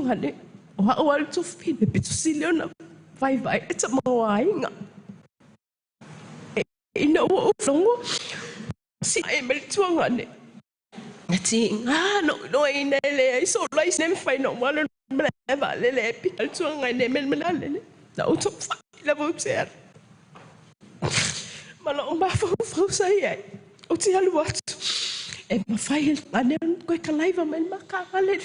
Tuagane, o au lava le tuafafine pito sili ona vaivai le tamaoaiga. Ina ua ou faalogo siae mai le tuagane, na tiga na ou iloaina e leai sou laisene e mafai ona ou alu i le malae vaalele e pika le tuagane mai le malae vaalele. Na ou taumafai lava ou te alu ma lou mafaufau sa i ai, ou te alu atu e mafai e le tuagane ona toe kalaiva mai le ma taavale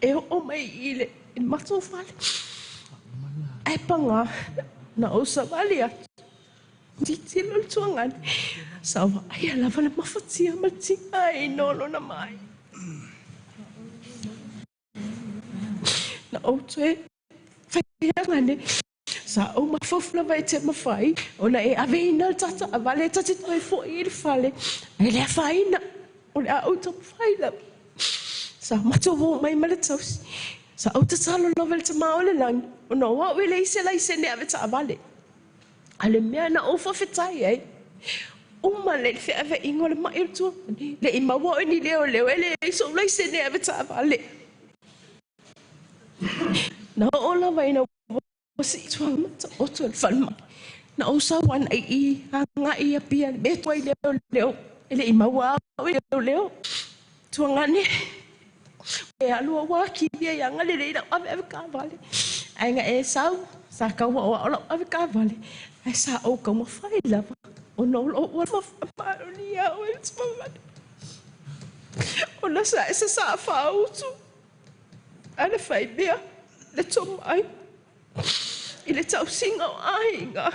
e oo mai i le matou fale. Ae paga, na ou savali atu, tilotilo le tuagane, sa vaaia lava le mafatia ma le tigaina o lona mai. Na ou toe fai atu, sa ou mafaufau lava e te mafai ona e aveina le ta taavale ta te toe foi i le fale, ae le afaina, o le a ou taumafai lava. Sa matou o mai ma le tausi. Sa ou tatalo lava i le Tama o le Lagi, ona o au e leai se laisene ave taavale. A o le mea na ou faafetai ai, uma le feaveaiga o le mai o le tuagane, le i maua au e ni leoleo, e leai sou laisene ave taavale. Na oo lava ina ua sii taoto i le falemai, na ou sau ana i i, agai i Apia, le mea tuai leoleo, e le i maua au e leoleo. Tuagane, e alu au akivi ai agalelei lau ave ave taavale. Ae na e sau, sa tau aoao lau ave taavale, ae sa ou taumafai lava, ona o lou alofa faamaonia au e le tuagane. Ona sa e sasaa faautu, a le faimea, le tomai, i le tausiga o aiga,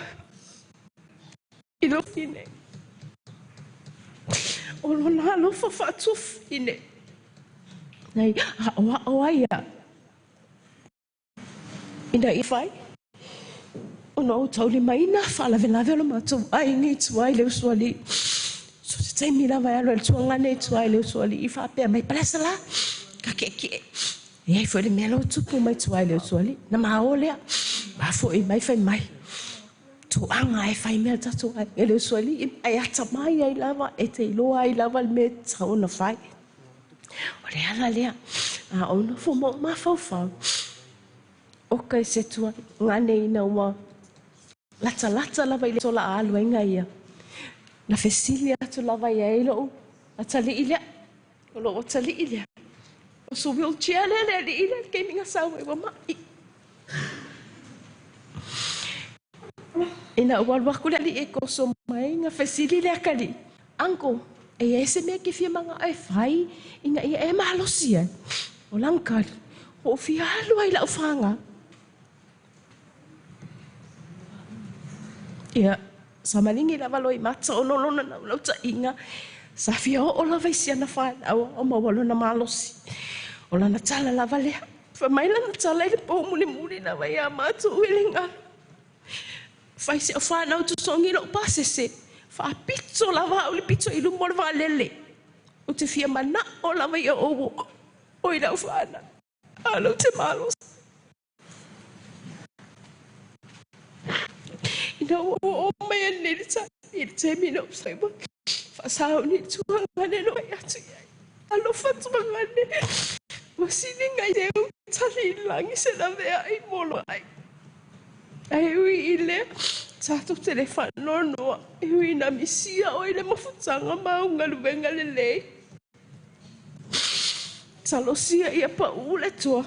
i lou fine. O lona alofa faatuafine, nei aoao ai au, ina ia fai, ona ou taulimaina faalavelave o le matou aiga i tua i le usoalii. So se taimi lava e alu ai le tuagane i tua i le usoalii faapea mai, Palesa la, ka tietie. E ai foi le mea la ua tupu mai tua i le usoalii. Na ma o lea, ma foi mai fai mai. Tuaga e fai mea tatou ai e le usoalii, ai atamai ai lava, e te iloa ai lava le mea tatau ona fai. O le ala lea, a ou nofo ma ou mafaufau, o kai se tuagane ina ua latalata lava i le aso o le a alu ai ia. Na fesili atu lava i ai lou atalii lea, o lou atalii lea. O se wheelchair lea le alii lea, le taimi na sau ai ua mai. Ina ua alu atu le alii e toso mai, na fesili le atalii, Uncle, e i ai se mea e te fia manao e fai ina ia e malosi ai. O lana tali, ua ou fia alu ai i lau fanau. Ia, sa maligi lava loimata ona o lona naulautaiga, sa fia oo lava i siana fanau a o maua lona malosi. O lana tala lava lea. Fai mai lana tala i le po mulimuli lava ia matou i le galu. Fai si au fanau totogi lou pasese, faapito lava au i le pito i luma o le vaalele. Ou te fia manao lava ia ou oo i lau fanau. A o lea ou te malosi. Ina ua oo mai nei le taimi na ou fai ua faasauni le tuagane na fai atu i ai. Alofa tuagane, ua siliga i seu tali i lagi se laveai mo lo ai. Ae ui i lea, tatou te le faanoanoa, e ui ina misia oe i le mafutaga ma au galuega lelei. Talosia ia pau le toa,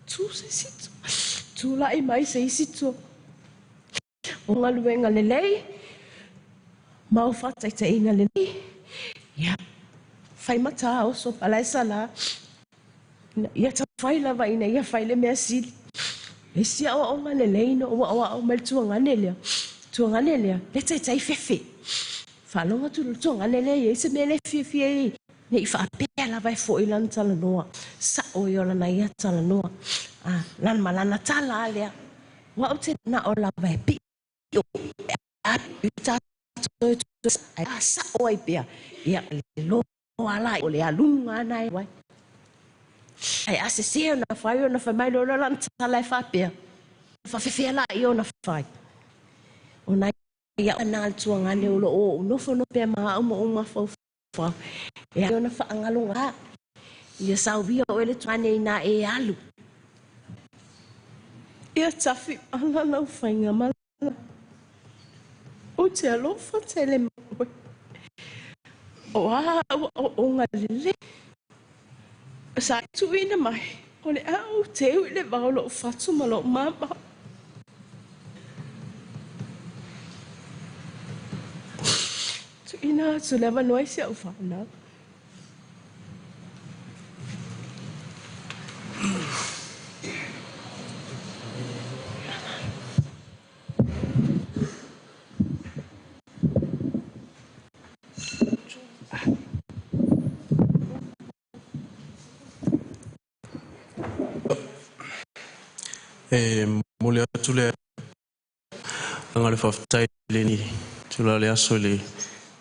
tu se isi toa, tulai mai se isi toa. O galuega lelei, ma o faataitaiga lelei, ia, fai mata oso palaesa la, ia taumafai lava ina ia fai le mea sili. Le isi aoaoga lelei na ou aoao mai le tuagane lea, tuagane lea, le taitai fefe. Faalogo atu le tuagane lea e i ai se mea le fiafia ai, ne i faapea lava e foi lana talanoa. Sao ia o lana ia talanoa. Lana ma lana tala lea. O au te manao lava e pio, e a tatou e a sao ai pea. Ia le loa la o le aluga ana e ai. Ae a sese ona fai ona fai mai loa lana tala e faapea. Faafefea la ia ona fai. O nai ia na le tuagane o loo ou nofo no pea ma au ma ou mafaufau. E ona faangaloga. Ia sauia oe le tuagane ina e alu. Ia tafimala lau faigamalaga. Ou te alofa tele ma oe. O a au aoaoga lelei sa e tuuina mai, o le a ou teu i le vao o lou fatu ma lou mama. Tuuina atu le avanoa i si au fanau. E momoli atu le agaga o le faafetai i lenei itula o le aso i le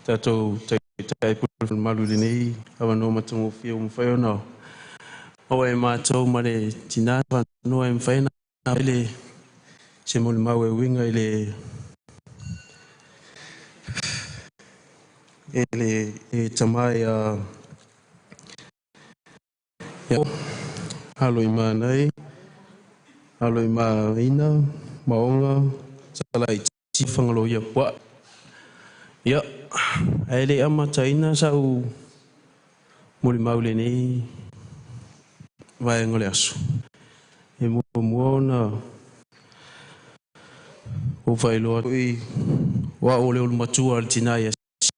tatou Taitai Pule mamalu i lenei avanoa matagofie ua mafai ona maua e matou ma le tina avanoa e mafai ona le se molimau e uiga i le tama ia alo i Manai, alo i Maina, Maoga, Salaiti, Fagaloia Puaa. Ia, ae le amataina sau molimau i lenei vaega o le aso, e muamua ona ou faailoa atu i o au o le ulumatua a le tina ia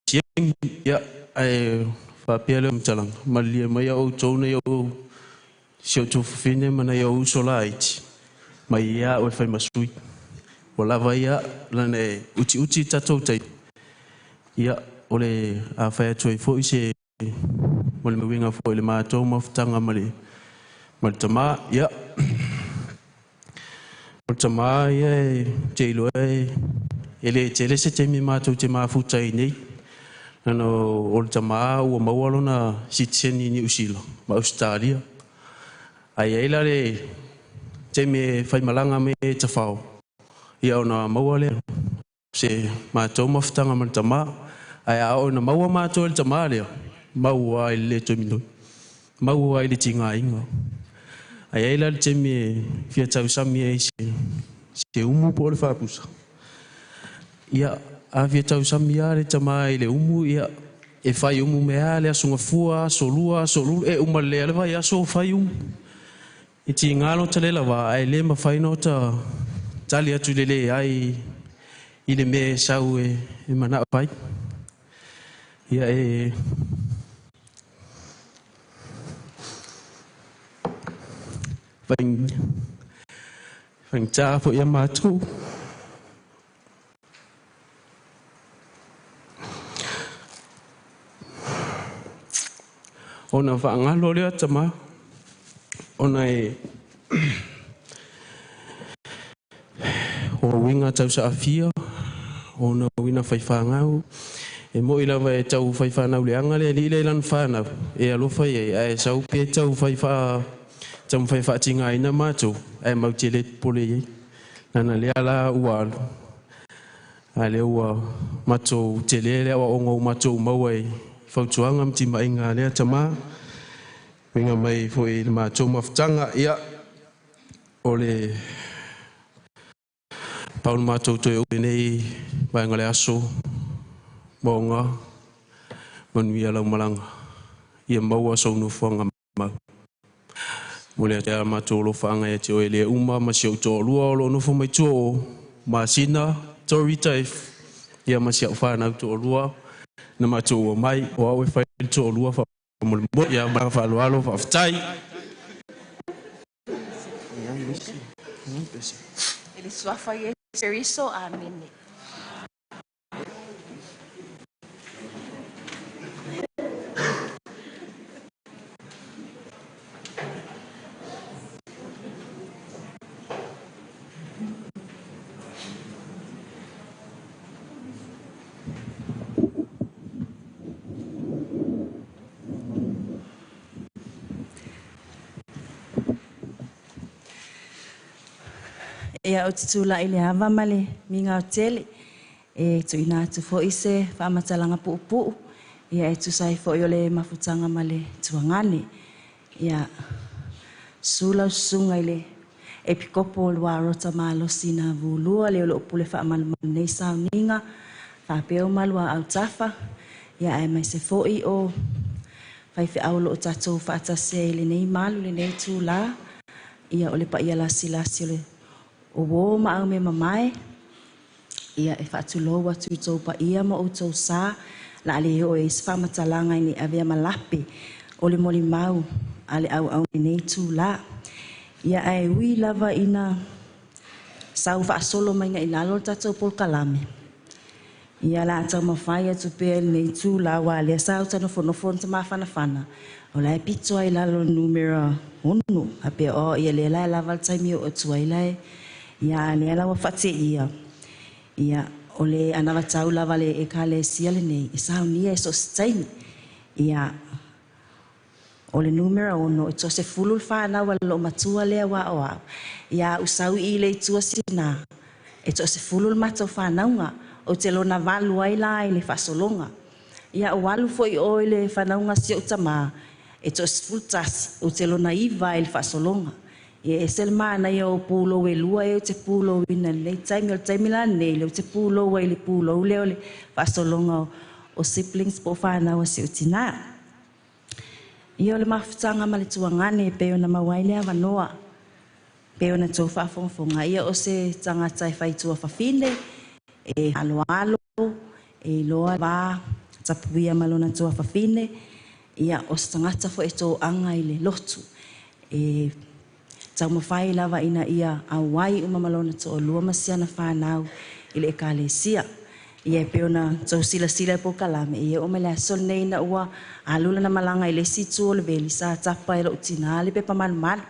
Siengi. Ia, ae faapea lea faamatalaga, malilie mai a outou nai ou si ou tuafafine ma nai ou uso laiti, mai ia au e fai ma sui. Ua lava ia, lana e utiuti tatou taimi. Ia, o le a fai atu ai foi se molimauina foi i le matou mafutaga ma le tama. Ia, o le tama ia e te iloa e le tele se taimi matou te mafuta ai nei. Lana o le tama ua maua lona sitiseni i Niu Sila ma Ausetalia. Ai ai la le taimi e faimalaga mai e tafao, ia ona maua lea se matou mafutaga ma le tama. Ae a oo ina maua matou e le tama lea, maua ai le le toe minoi, maua ai le tigaina. Ai ai la le taimi e fia tausami ai se umu po o le faapusa. Ia, a fia tausami lava le tama i le umu, ia, e fai umu mea le aso gafua, aso lua, aso lulu, e uma lelei lava le vaiaso o fai umu. E tiga lota le lava, ae le mafai ona ota tali atu i le leai i le mea e sau e manao fai. Ia e faigata foi ia matou. Ona faagalo lea tama, ona e o uiga tausaafia, ona uiga faifāgau, e moi lava e tau faifānau leaga le alii lea i lana whānau, e alofa i ai, ae sau pe tau taumafai faatigaina matou, ae mau te le popole i ai. Lana lea la ua alu, a lea ua matou tele le aoaoga ua matou maua i fautuaga ma timaiga a lea tama, uiga mai foi i le matou mafutaga. Ia, o le pau le matou toe upu i lenei vaega o le aso, maoga, manuia lau malaga, ia maua sou nofoaga mau. Mo le atu matou alofaaga ia te oe le uma ma si ou toalua o lo o nofo mai tua o Masina, Tori Taif, ia ma si au whanau toalua, na matou ua mai, o au e fai le toalua faamolemole, ia ma faaaloalo faafetai. I le suafa o Iesu Keriso, Amene. Ia, ou te tulai i le ava ma le migao tele e tuuina atu foi se faamatalaga puupuu ia e tusa ai foi o le mafutaga ma le tuagane. Ia, susu lau susuga i le Epikopo o le Uarota malosi na avulua le o loo pule faamalumalu nei sauniga faapea o maluaautafa ia aemaise foi o faifeau o loo tatou faatasi ai i lenei malu lenei itulā. Ia o le paia lasilasi o le o uō ma aumeamamae ia e faatulou atu i tou paia ma outou sa. O le a le oo i ai se faamatalaga ina ne i avea ma lape o le molimau a le auauna i lenei itulā. Ia ae ui lava ina sau faasolo mai i lalo le tatou polokalame, ia o le a taumafai atu pea i lenei itulā aua o lea sa ou ta nofonofo ma mafanafana o la e pito lava i lalo o le numera 6. Faapea o ia lea la e lava le taimi e oo atu ai la ia a o lea la ua faateia. Ia o le anavatau lava a le Ekalesia lenei e saunia i so o se taimi. Ia o le numera 6 e toasefulu le fanau a le loomatua lea ua o au. Ia a ou sau i le itu a sina e toasefulu le matou fanauga. Ou te lona valu ai la i le faasologa. Ia ou alu foi i o i le fanauga a si ou tamā e toasefulutasi, ou te lona iva ai i le faasologa. Ia e ese le manaia o pulou e lua ia ou te pulou ina i lenei taimi. O le taimi la lenei lea ou te pulou ai i le pulou lea o le faasologa o siblings po o fanau a si ou tinā. Ia o le mafutaga ma le tuagane e pei ona maua ai le avanoa pei ona tou faafogafoga. Ia o se tagata e faitua fafine e aloalo e iloa va tapuia ma lona tuafafine. Ia o se tagata foi e toaga i le lotu e taumafai lava ina ia auai uma ma lona toalua ma siana fanau i le ekalesia. Ia e pei ona tou silasila i polokalame ia e oo mai le aso lenei ina ua alu lana malaga i le isi itu o le veli sa tapa e lou tinā le pepa malumalu.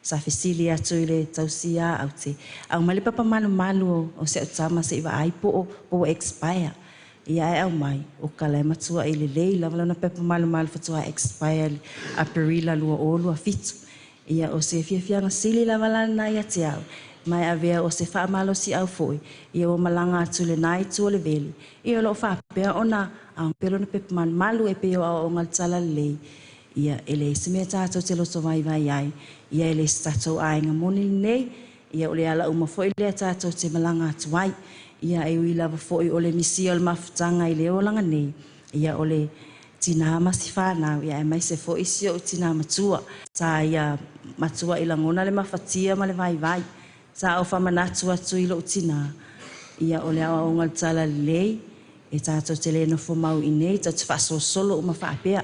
Sa fesili atu i le tausia aute aumai le pepa malumalu o si au tama se i vaai po o expire. Ia ae aumai o kala e matua i lelei lava lona pepa malumalu faatoa expire i Aperila 2027. Ia o se fiafiaga sili lava la lena ia te au ma e avea o se faamalosiau foi ia ua malaga atu i lena itu o le veli. Ia o loo faapea ona aumai lona pepa malumalu e pei o aoaoga o le talalelei. Ia e leai se mea tatou te loto vaivai ai. Ia e le se tatou aiga moni lenei. Ia o le ala uma foi lea tatou te malaga atu ai. Ia e ui lava foi o le misia o le mafutaga i le olaga nei. Ia o le tinā ma si fanau ia aemaise foi si ou tinā matua. Sa ia matua i lagona le mafatia ma le vaivai. Sa ou faamanatu atu i lou tinā. Ia o le aoaoga o le talalelei e tatou te le nofo mau i nei tatou te faasolosolo uma faapea.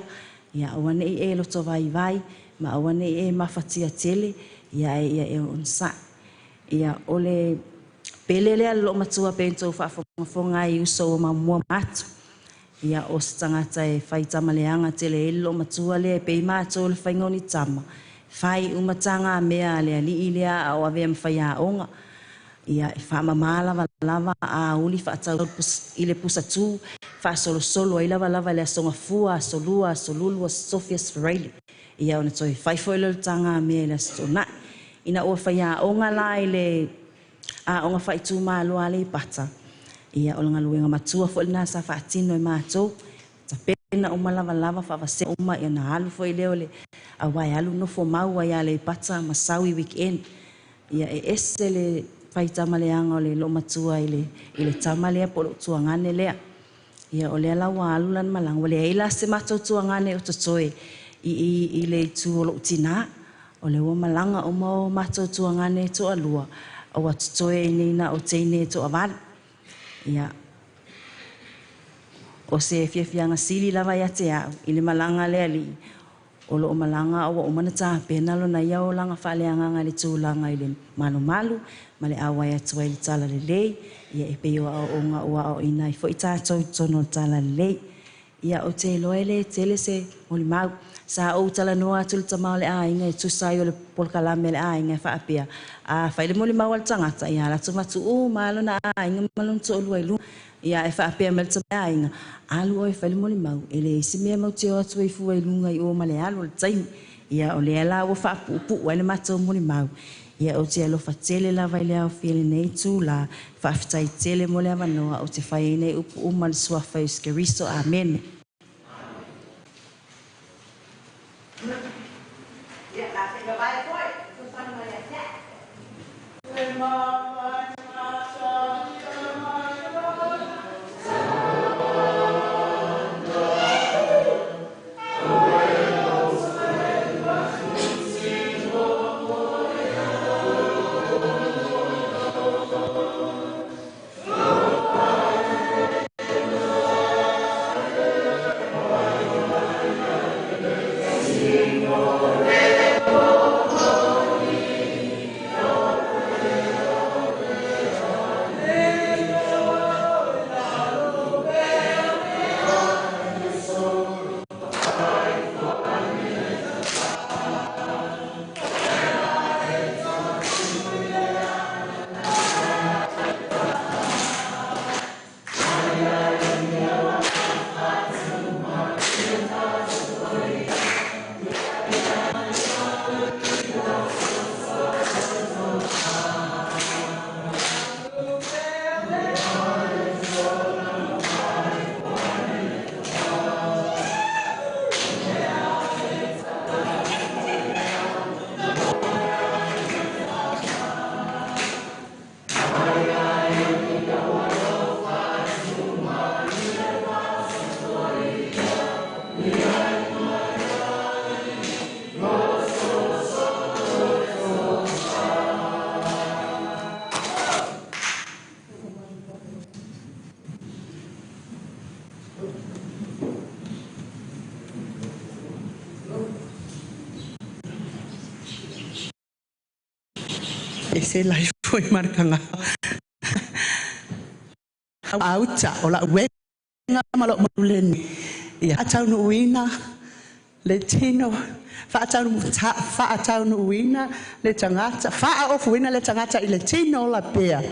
Ia aua ne i e loto vaivai ma aua ne i e mafatia tele ia e ia e onosai. Ia o le pele lea le loomatua pei ona tou faafogafoga ai i uso ua mamua atu. Ia o se tagata e faitamaleaga tele ai le loomatua lea e pei matou le faiga o ni tama. Fai uma taga mea a le alii lea a o avea ma faiaoga. Ia e faamamā lavalava auli faatau i le pusatū faasolosolo ai lavalava i le aso Gafua, aso Lua, aso Lulu, aso Tofi, aso Faraili. Ia ona toe fai foi lea o le taga mea i le aso Toonai. Ina ua faiaoga la i le aoga faaitumalo a Aleipata, ia o le galuega matua foi lena sa faatino e matou. Tapena uma lavalava faavasega uma ia ona alu foi lea o le aua e alu nofo mau ai Aleipata ma sau i weekend. Ia e ese le faitamaleaga o le loomatua i le tama lea po o lou tuagane lea. Ia o lea la ua alu lana malaga. Ua leai la se matou tuagane o totoe i le itu o lou tinā. O lea ua malaga uma o matou tuagane e toalua ua totoe ai nei na o teine e toavalu. Ia o se fiafiaga sili lava ia te au i le malaga a le alii o loo malaga ua uma ona tapena lona ia olaga faaleagaga i le tulaga i le malumalu ma le auai atu ai i le talalelei. Ia e pei o aoaoga ua aoaoina ai foi tatou i totonu o le talalelei. Ia ou te iloa e le tele se molimau. Sa ou talanoa atu i le tama o le aiga e tusa ai o le polokalame a le aiga e faapea. A fai le molimau a le tagata, ia alu atu matuu ma lona aiga ma lona toalua i luga. Ia e faapea mai le tama o le aiga, alu oe e fai le molimau, e leai se mea matou te o atu ai fua i luga i o ma le alu o le taimi. Ia o lea la ua faapuupuu ai le matou molimau. Ia ou te alofa tele lava i le aofia i lenei itulā. Faafetai tele mo le avanoa ou te fai ai nei upu uma i le suafa o Iesu Keriso. Amene. Ese lai foi markanga. Auta o la uega ma lo maluleni. Ia ataunuuina le tino, faataunuuina le tagata, faaofuina le tagata i le tino ola pea,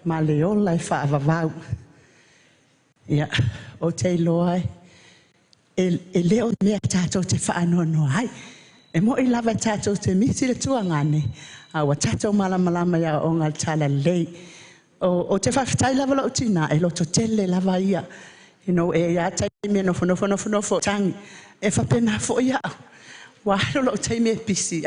ma le ola e faavavau. Ia, o te iloa e le o mea tatou te faanoanoa ai. E moi lava tatou te misi le tuagane, a ua tatou malamalama ia o le tala lelei. O te faafetai lava lou tina, e loto tele lava ia. You know, e ia taimi e nofo nofo nofo nofo tangi. E whapena fo ia. Wa alu lou taimi e pisi.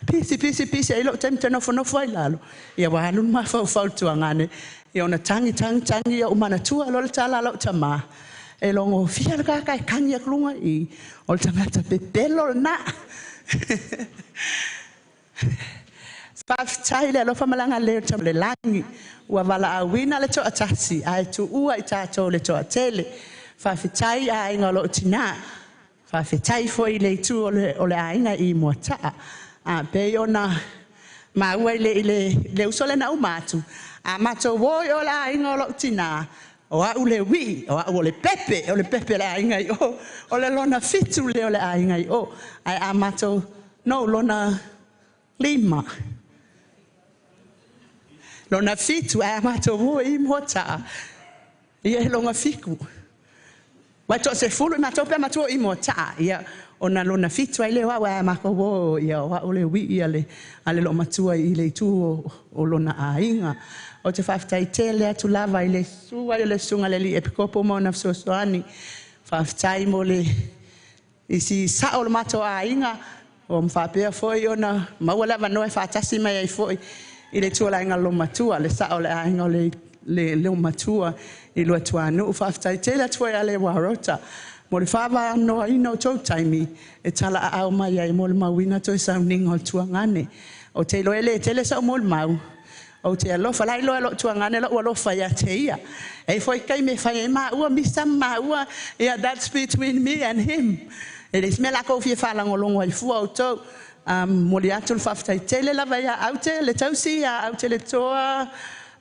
Pisi, pisi, pisi. Ai lou taimi te nofo nofo ai lalo. Ia wa alu ma fau fau tuangane. Ia ona tangi, tangi, tangi. Ia umana tua lo le tala lou tama. E longo fia le kaka e kangi akulunga i. O le tangata pepelo na. Faafetai le alofa malaga leo ta le lagi. Ua vala auina le toatasi, ae tuua i tatou le toatele. Faafetai aiga o loo tina. Faafetai foi le itu o le aiga i Moataa. A pei ona maua i le uso le na uma atu. A matou o i o le aiga o loo tina. O au le wi, o au o le pepe, o le pepe le aiga i o. O le lona fitu le o le aiga i o. Ai a matou, no, lona lima. Lona fitu, a matou o i Moataa. Ia he longa fiku. Wai to se fulu, matou pe matou i Moataa. Ia, ona lona fitu ai le wa wa mako wo, ia wa o le wi ia le, ale lo matua i le itu o lona aiga. O te faafetai tele atu lava i le sua i le sunga le li epikopo mo na fesoasoani. Faafetai mo le isi sao o le matou aiga. O mawhapea foi ona maua lava noe whaatasi mai ai foi i le tualainga lo matua, le sao le aiga o le leo matua i lua tuanu. Faafetai tele atu ai ale warota. Mo le whawa noa ina o tau taimi, e tala a au mai ai mo le mauina toi sauninga o tuangane. O te iloa le tele sa o mo le mau. O te alofa lai loa lo tuangane lo alofa ia te ia. E foi kai me whai e maua, misa maua. Yeah, that's between me and him. E le smela ko fia whalangolongo ai fua o tau. Mo le atu le faafetai tele lava ia au te le tausi ia au te le toa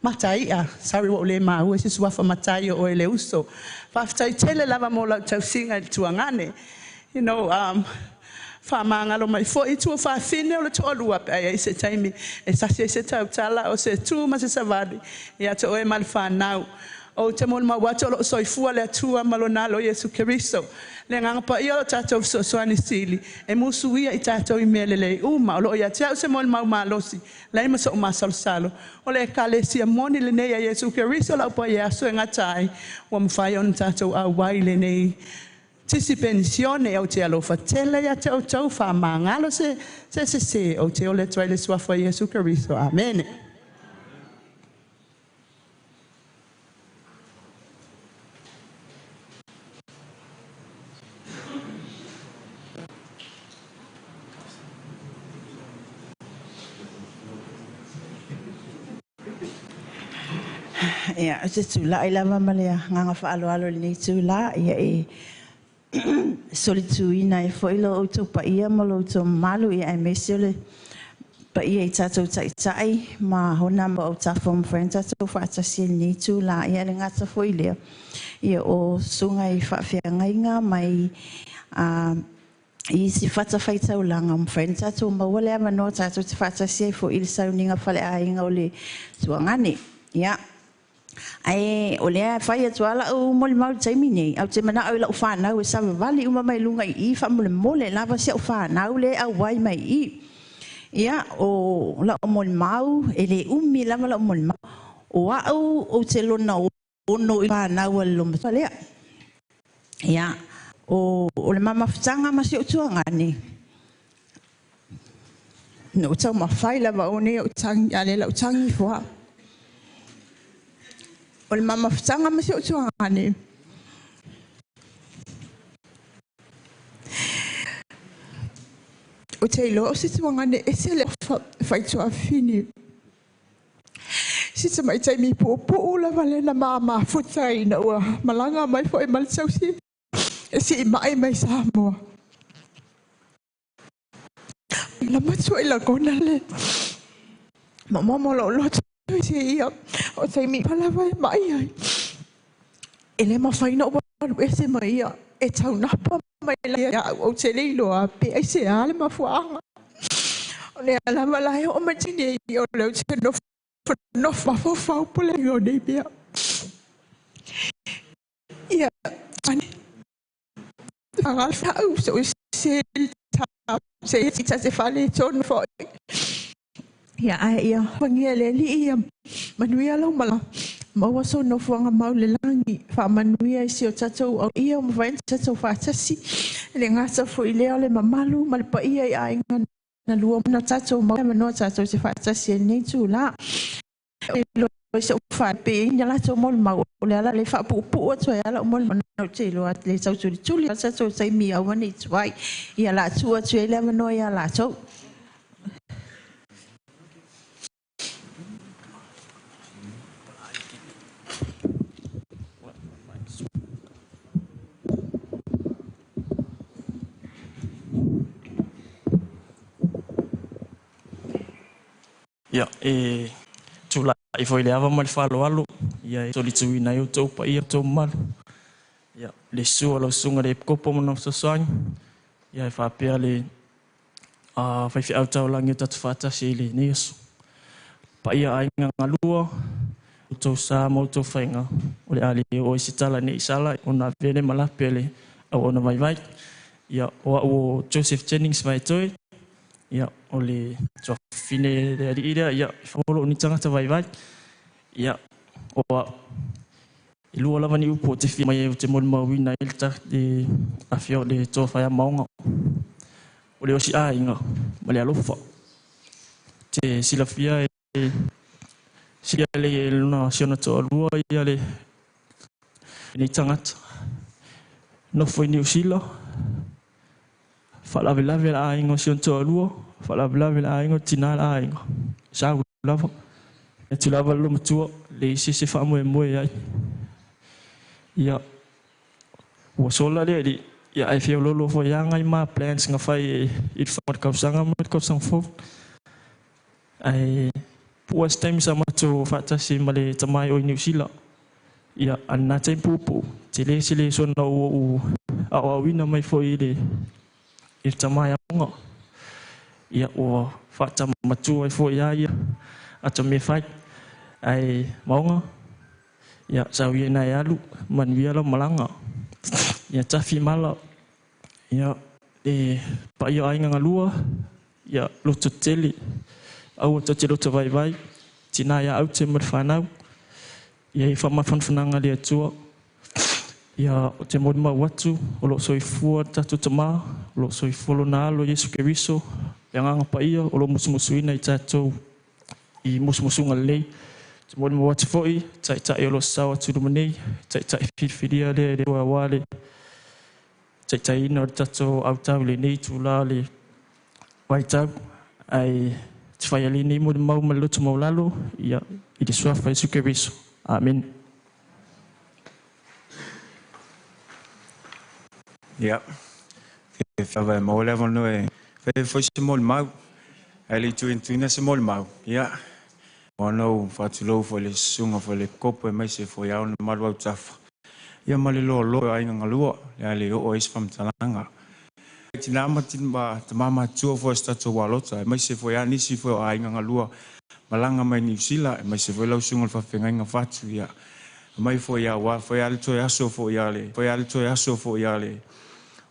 matai ia. Sorry wa le maua se suafa matai o le uso. Faafetai tele lava mo lau tausinga i le tuangane. You know, whamangalo mai fo i tua whawhine o le toa lua pe ai se taimi e sasi e se tautala o se tu ma se savali ia te oe ma le whanau. O te mona maua o lo soifua le atua ma lona lo Iesu Keriso. Le nganga pa ia o tātou fesoasoani sili. E musu ia i tātou i mea lelei uma. O loo ia te au se mona mau malosi. Lai ma so o masalosalo. O le ekalesia moni le nei a Iesu Keriso lau pa ia aso e ngatai. Ua mawhai ona tātou au wai le nei. Tisi pensione au te alofa tele ia te au tau wha mangalo se se se se o te ole tuai le suafa Iesu Keriso. Amen. Ia, o te tū la i lava ma le nganga whaaloalo le nei tū la, ia e solituina e foi lo outou paia ma lo outou mamalu, ia e mese o le paia i tātou taitai ma hona ma o tafo ma whaen tātou whaatasi e nei tū la, ia le ngata foi lea. Ia o sunga i whaawhiangainga mai i si whata whaitaulanga ma whaen tātou maua le ama noa tātou te whaatasi e foi i le sauninga whale ainga o le tuangane. Ia. Ai, o lea whai atu ala o moli mau taimi nei. Au te mana au lau whanau e savavali uma mai lunga i i, whamole mole lava si au whanau le au wai mai i. Ia, o lau moli mau, e le umi lava lau moli mau. O au o te lona ono i whanau a le loma lea. Ia, o le mamafutanga ma si o tuangane. No tau mawhai lava o nei o tangi, ale lau tangi fua. O le mamafutanga ma si o tuangane. O te iloa o se tuangane e se le whaituafini. Si te mai taimi pōpō lava le na mafuta ina ua malanga mai fo e male tausi. E si i mai mai Samoa. La matua i lagona le. Mamomo lou loto i seia o taimi uma lava e ma'i ai. E le mafai ona ou alu ese ma ia e taunapa mai ia au ou te le iloa pe aisea le mafuaaga. O lea lava la e oo mai nei o lea ou te nofonofo mafaufau po le o nei mea. Ia, au so se ta se ta se fale tonu foi. Ia ai ia fangia le alii ia manuia lau mala. Maua so nofoaga mau le lagi faamanuia i si o tatou au ia o mafai ona tatou faatasi. Le gata foi lea o le mamalu ma le paia i aiga na lua na tatou mau manoa tatou se faatasi e lenei tula. E iloa i se faapei na latou molimau o le ala le faapuupuu atu ai ala o molimau ou te iloa le tautulituli a tatou taimi aua ne i tuai. Ia la tuu atu ai le avanoa ia latou. Ia, e tulai foi le ava ma le faaaloalo, ia e solituina ai outou paia outou mamalu. Ia, le susu o lau susuga i le Epikopo ma lona fesoasoani, ia e faapea le faifeau taulagi o tatou faatasi i lenei aso. Paia aiga galua, outou sa ma outou faiga, o le a le oo i se tala nei sala, ona avea le malape le auauna vaivai. Ia, o au o Joseph Jennings Vaetoe, ia, o le tuafafine le alii lea, ia, e whaolo ni tangata vaivai. Ia, o au, e lua lava ni upu o te fia mai e o te molimauina ai le afio o le toa whaia maonga. O le osi āinga, ma le alofa. Te silafia e silia le e luna siona toa lua ia le nei tangata. Nofo i Niu Sila, whaalavelave la āinga o siona toa lua, whaalavelave la āinga o tina la āinga. Sau lava, e tu lava lo matua, le isi se whaamoe moe ai. Ia, ua sola le li, ia ai fia lolo fo ia ngai ma plans nga whai e i whangat kausanga ma kausanga fo. Ai, pua se taimi sa matou faatasi ma le tamai o i Niu Sila. Ia, a lena taimi puupuu, tele se le sona ua ou aoaoina mai foi i le i le tamai aoga. Ia, ua faatamatua ai foi ia ia ata mea fai. Ae maoga, ia, sau ia ina e alu, manuia lau malaga. Ia tafi mala, ia, le paia o aiga galua, ia, loto tele, aua tou te loto vaivai, tina ia aute ma le fanau. Ia i faamafanafanaga le Atua. Ia o te molimau atu, o loo soifua le tatou Tamā, o loo soifua lona Alo Iesu Keriso, le Agaga Paia, o loo musumusuina i tatou i musumusuga lelei. Te molimau atu foi, taitai o loo sasao atu i luma nei, taitai filifilia lea e le Atua aua le taitaiina o le tatou autau i lenei itula le vaitau. Ae te fai alii nei molimau ma le loto maualalo, ia, i le suafa o Iesu Keriso. Amene. Ia, e lava e maua le avanoa e fai foi se molimau. Ae le i tuuina se molimau, ia, ona ou faatulou foi i le susuga foi i le Kopo aemaise foi ao na malu autafa. Ia ma le loaloa o aiga galua, le a le oo ai se faamatalaga. Tina ma tama matutua foi o se tatou alota, aemaise foi a nisi foi o aiga galua malaga mai Niu Sila, aemaise foi lau susuga i le faafeagaiga Fatu, ia mai foi aua foi a le toe aso foi a le foi a le toe aso foi a le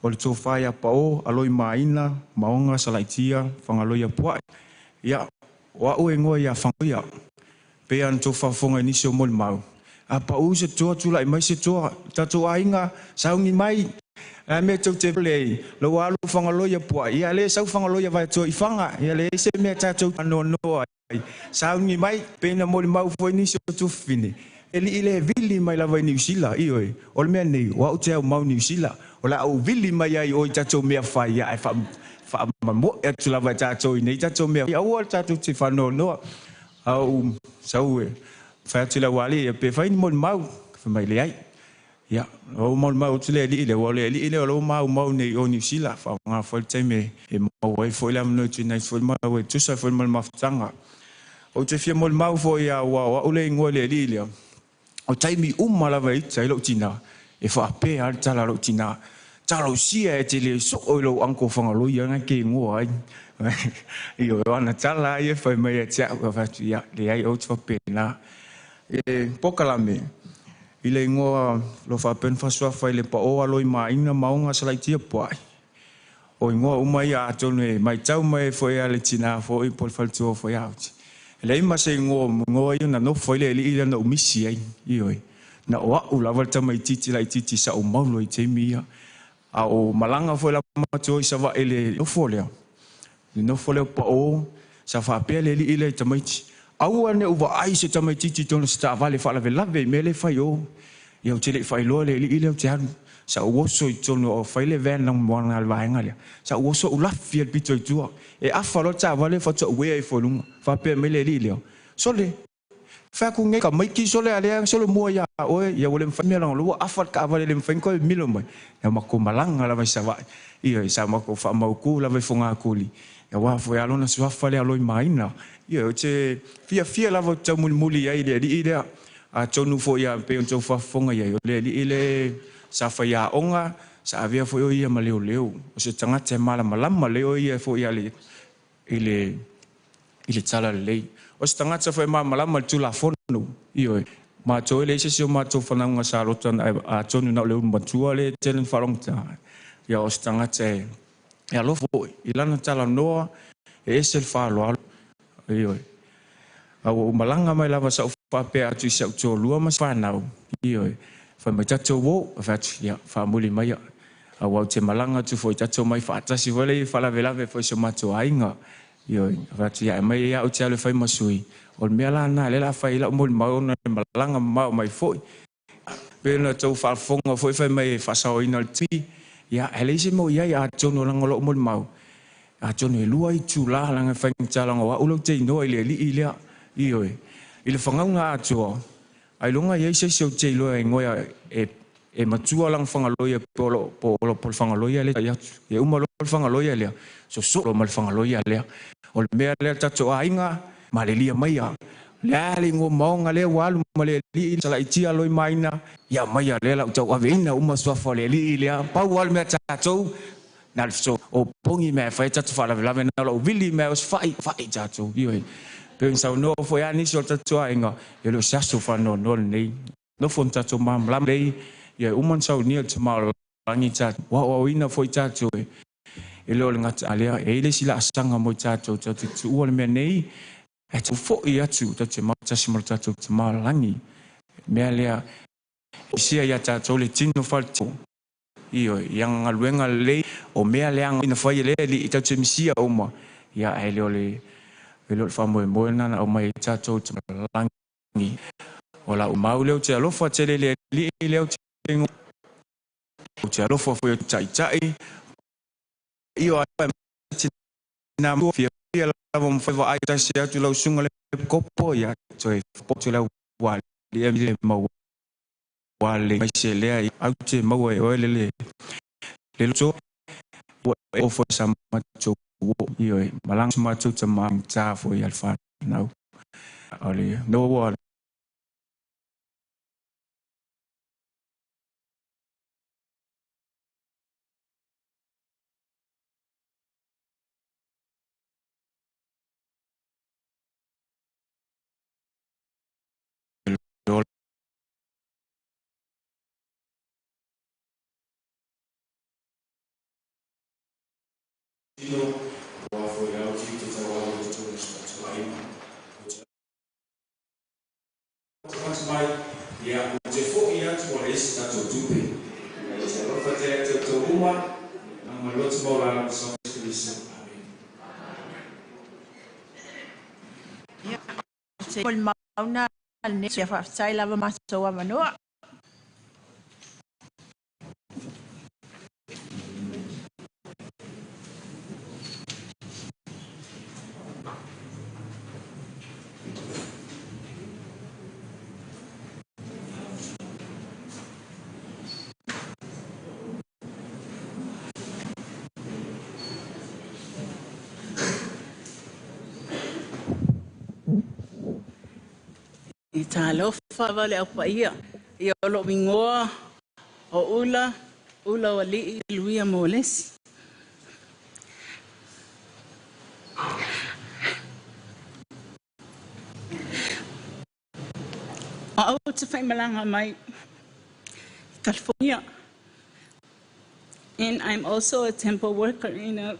o le tofa ia Pao Aloi Maina Maoga Salaitia Fagaloia Puai. Ia, o au e igoa ia Fagaloia. Pei ona outou faafofoga i nisi o molimau, a pau se toa tulai mai se toa, tatou aiga sauni mai, a mea tou te le ai, lou alu Fagaloia Puai, ia le sau Fagaloia Vaetoa i Faga, ia leai se mea tatou anoanoa ai, sauni mai, pei ona molimau foi nisi o tuafafine, e alii le vili mai lava i Niu Sila, ioe, o le mea lenei, o au te aumau Niu Sila, o le a ou vili mai ai i o i tatou mea fai, ia ae faamamoe atu lava e tatou i nei tatou mea, aua le tatou te faanoanoa. A ou sau e fai atu i le aualii, ia pe fai ni molimau, fai mai leai. Ia, o molimau atu le alii lea, ua o le alii lea o lo o maumau nei o Niu Sila, faaaoga foi le taimi e maua ai foi le avanoa e tuuina ai foi mau e tusa ai foi ma le mafutaga. Ou te fia molimau foi a ua o a'u le igoa i le alii lea, o taimi uma lava e ita ai lou tinā, e faapea lava le tala a lou tinā, Talosia e te le soo i lou uncle Fagaloia na e te igoa ai. Ioe, o ana tala lava ia e fai mai ia te a'u, fai atu, ia, leai, ou te faapena. E pokalame i le igoa lo faapea ona faasoafa i le pao alo i Maina ma Oga Salaitia Puaai. O igoa uma ia atonu e matau mai ai foi a le tina foi po o le faletua foi a Auti. E leai ma se igoa igoa ia na nofo ai le alii lea na ou misi ai. Ioe. Na o a'u lava le tamaitiiti laitiiti sa ou maulu ai i taimi ia. A o malaga foi la matou i Savaii i le nofo lea, le nofo lea o Pao, sa faapea le alii lea i tamaiti, Aua ne i ou vaai i se tamaitiiti i totonu o se taavale e faalavelave i mea lea e fai i o. Ia ou te le i faailoa le alii lea ou te alu. Sa ou oso i totonu o fai le van lanumoana a le vaega lea. Sa ou oso ou lafi ai le pito i tua. E afa loa le taavale faatoa ou ea ifo i luga. Faapea mai le alii lea, Sole, fai atu nei tamaiti sole a lea solomua ia oe, ia ua le mafai mea leaga o lea ua afa le taavale e le mafai ona toe milo mai. Ia matou malaga lava i Savaii. Ioe, sa matou faamautu lava i Fogatuli. Aua foi a lona suafa lea Loimaina. Ioe, ou te fiafia lava ou te taumulimuli i ai i le alii lea. Atonu foi a pei ona outou faafofoga i ai, o le alii lea sa faiaoga, sa avea foi o ia ma leoleo. O se tagata e malamalama lelei o ia foi i le i le talalelei. O se tagata foi e malamalama i le Tulafono, ioe, matou e leai se isi o matou fanauga sa lota atonu na o le ulu matua lea e tele ina faalogogata, ia o se tagata e alofa foi i lana talanoa, e ese le faaaloalo, ioe. A ua ou malaga mai lava sa ou faapea atu i si au toalua ma fanau, ioe, fai mai tatou o, ou fai atu, ia, faamuli maia, aua ou te malaga atu foi tatou omai faatasi foi lea i faalavelave foi i si o matou aiga. Ioe, ou fai atu, ia aumai ia au te alu e fai ma sui, o le mea la lena lea o le a fai ai lau molimau ona e malaga mamao mai foi. Pei ona outou faafofoga foi fai mai e faasaoina le taimi, ia e leai se mea o i ai atonu leaga o lou molimau, atonu e 2 itula leaga e faigata leaga o au lea ou te inoa i le alii lea, ioe, i le fagauga atoa, ailoga e i ai se isi ou te iloa e igoa e matua lana fagaloia po o le fagaloia lea e atu. E uma loa le fagaloia lea, sosoo loa ma le fagaloia lea. O le mea lea le tatou aiga, malilia maia. O le a le igoa maoga lea ua alu ma le alii Salaitia Loimaina, ia aumaia lea la ou tauaveina uma suafa o le alii lea. Pau lava le mea tatou, na o le feso o pogi mea e fai ai tatou faalavelave, na o lou vili mea o se fai, fai tatou. Ioe. Pei ona saunoa foi lava nisi o le tatou aiga, e le o se aso faanoanoa lenei. Nofo na tatou malamalama lelei, ia uma ona saunia le Tama o le Lagi tatou, ua aoaoina foi tatou e le o le gata lea, e i ai le isi laasaga mo i tatou, tatou te tuua le mea nei, ae tatou foi atu, tatou te mautasi ma lo tatou Tama o le Lagi. Le mea lea, e isia ia tatou le tino faletino, ioe, i ana galuega lelei, o mea leaga na fai e le Alii, tatou te misia uma, ia, ae le o le, e le o le faamoemoe lena na aumai ai tatou i le Tama o le Lagi. O lau mau lea ou te alofa tele i le Alii lea ou te Ou te alofa foi o taitai io a tina fiafia lava ma fai vaai tasi atu lau susuga le kopo ia toe poto le au lia le mau le mai se lea au te maua e oe le le le loto ua e ofo sa matou io e malanga matou tama ta foi al whanau o le no ua Atu mai, ia, ou te foi atu ua leai se tatou tupe. Ou te alofa tele atu ia outou uma, na ma loto maualalo i Iesu Keriso. Amene. Ia, o se molimau na lenei, ia faafetai lava matou avanoa. I talofa lava le aupaia. Ia o lou igoa o Ula, Ula o Alii Luia Molesi. O au ou te faimalaga mai i California. And I'm also a temple worker in a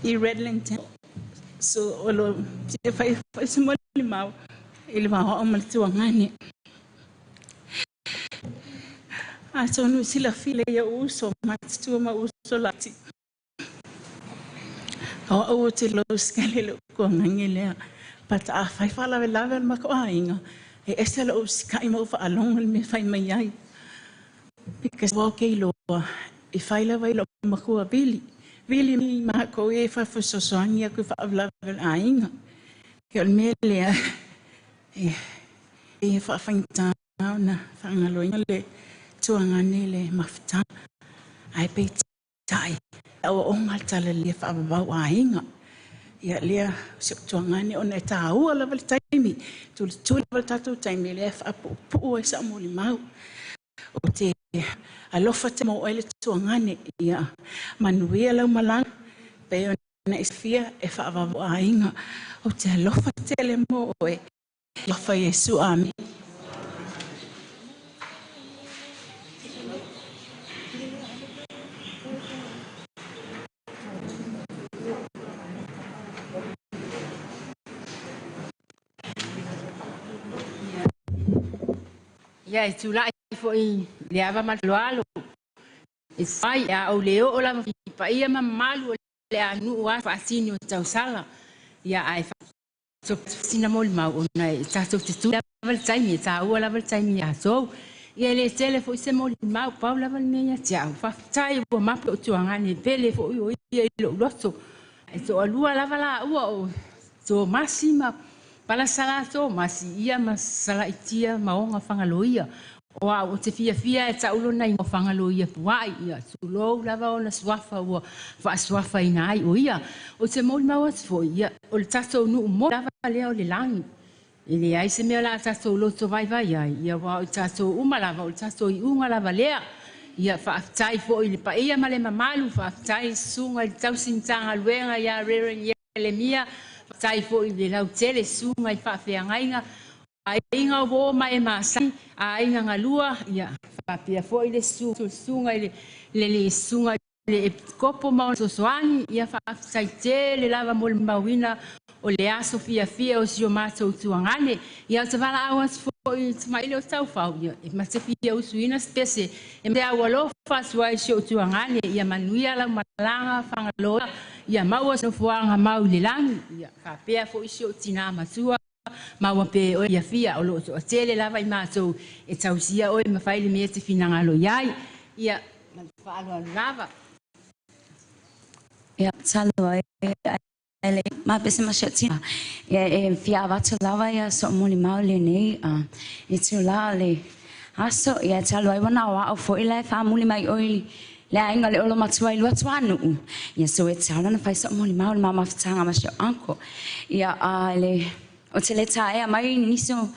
i Redland Temple. So o lo fia fai foi se molimau i le va o au ma le tuagane. Atonu i silafia lelei e ou uso matutua ma uso laiti. O au ou te usikali i lou tuagane lea. But afai faalavelave o le matou aiga, e ese lou usikai ma ou faalogo i le mea e fai mai ai. Because ua ou ke iloa, e fai lava i lou matua vili. Vili matou ia i fafo e fesoasoani atu i faalavelave o le aiga. O le mea lea, e faafaigata ona faagaloina le tuagane i le mafutaga. Ae peitai, e aoaoga le talalelei e faavavau aiga. Ia lea si ou tuagane ona e taua lava le taimi, tulituli lava le tatou taimi lea e faapuupuu ai sau molimau. Ou te alofa tele mo oe le tuagane, ia manuia lau malaga, pei ona e silafia e faavavau aiga. Ou te alofa tele mo oe. Alofa Iesu, amene. Ia e tulai foi i le ava ma le faaaloalo e fai a ou le oo lava i paia ma mamalu o le atunuu aso faatini o tausala. Ia ae sina molimau ona e tatou te tuli lava le taimi, e taua lava le taimi ia tatou. Ia e le tele foi se molimau, pau lava le mea ia te au, faafetai ua mapu lou tuagane e pele foi o ia i lou loto. E toalua lava laua o Tomasi ma Palasala Tomasi ia ma Salaitia Maoga Fagaloia. O au ou te fiafia e tau lona igoa Fagaloia Puai, ia tulou lava ona suafa ua faasuafaina ai o ia. Ou te molimau atu foi, ia, o le tatou nuu moni lava lea o le lagi. E leai se mea o le a tatou loto vaivai ai, ia aua o i tatou uma lava, o le tatou iuga lava lea. Ia, faafetai foi i le paia ma le mamalu, faafetai i susuga i le tausi Matagaluega ia Reverend Ielemia, faafetai foi i le lautele susuga i faafeagaiga, aiga o uo ma e masani, aiga galua, ia, faapea foi le susuga i le susuga i le Epikopo ma ona fesoasoani, ia faafetai tele lava mo le mauina o le aso fiafia o si o matou tuagane. Ia ou te valaau atu foi i Tamaile o Taufau, ia e ma te fia usuina se pese e te aualofa atu ai i si ou tuagane, ia manuia lau malaga Fagaloa, ia maua se nofoaga mau i le lagi, ia faapea foi si ou tina matua. Maua pe oe fiafia o lo o toatele lava i matou e tausia oe ma fai le mea e te finagalo i ai. Ia, ma le faaaloalo lava. Ia, talo ai le ma pese ma sia ia e fia avatu lava ia so'o molimau lenei i tula o le aso. Ia talu ai ua na o a'u fo'i la e faamuli mai oi le aiga le olo matua i lua tuanu'u. Ia so e tala na fai so'o molimau le mamafutaga ma si o uncle. Ia a le o te le taea mai nisi o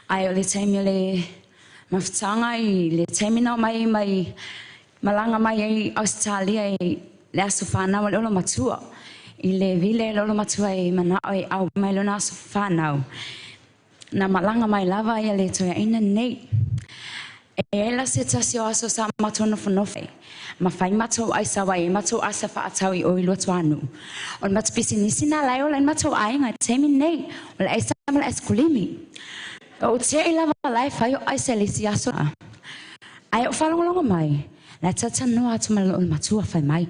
ai o le taimi o le mafutaga i le taimi na o mai mai malaga mai ai Australia i le aso whanau o le olo matua. I le vile le olo matua e manao e au mai lona aso whanau. Na malaga mai lava ia le toea ina nei. E ela se tasi o aso sa matou nofonofo. Ma fai matou ai sawa e matou asa whaatau i oi lua tuanu. O le matou pisinisi na lai o le matou aiga taimi nei. O le aisa ma le aisa kulimi. O te i lava lai fai o aisa le si aso. Ai o whalongolongo mai. La tata noa atu ma le matua fai mai.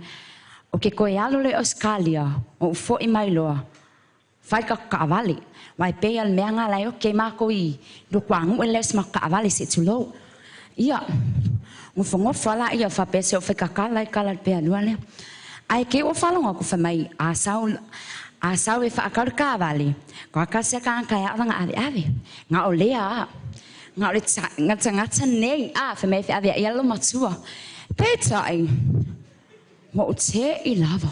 O ke koe alo le Australia. O ufo i mai loa. Fai ka kaavale. Wai pe al mea ngā lai o ke mako i lo kwa ngu e les ma kaavale se tulou. Ia, ngofo ala ia fa pe se o fai kakala i kala pe alua lea. Ai ke o whalonga ku fai mai a sau e whaakaru kaavale. Ko akasia ka angka ia nga ave ave. Nga o lea a. Nga o le ngata ngata nei a fai mai ave ia lo matua. Pētai, wa o te i lava.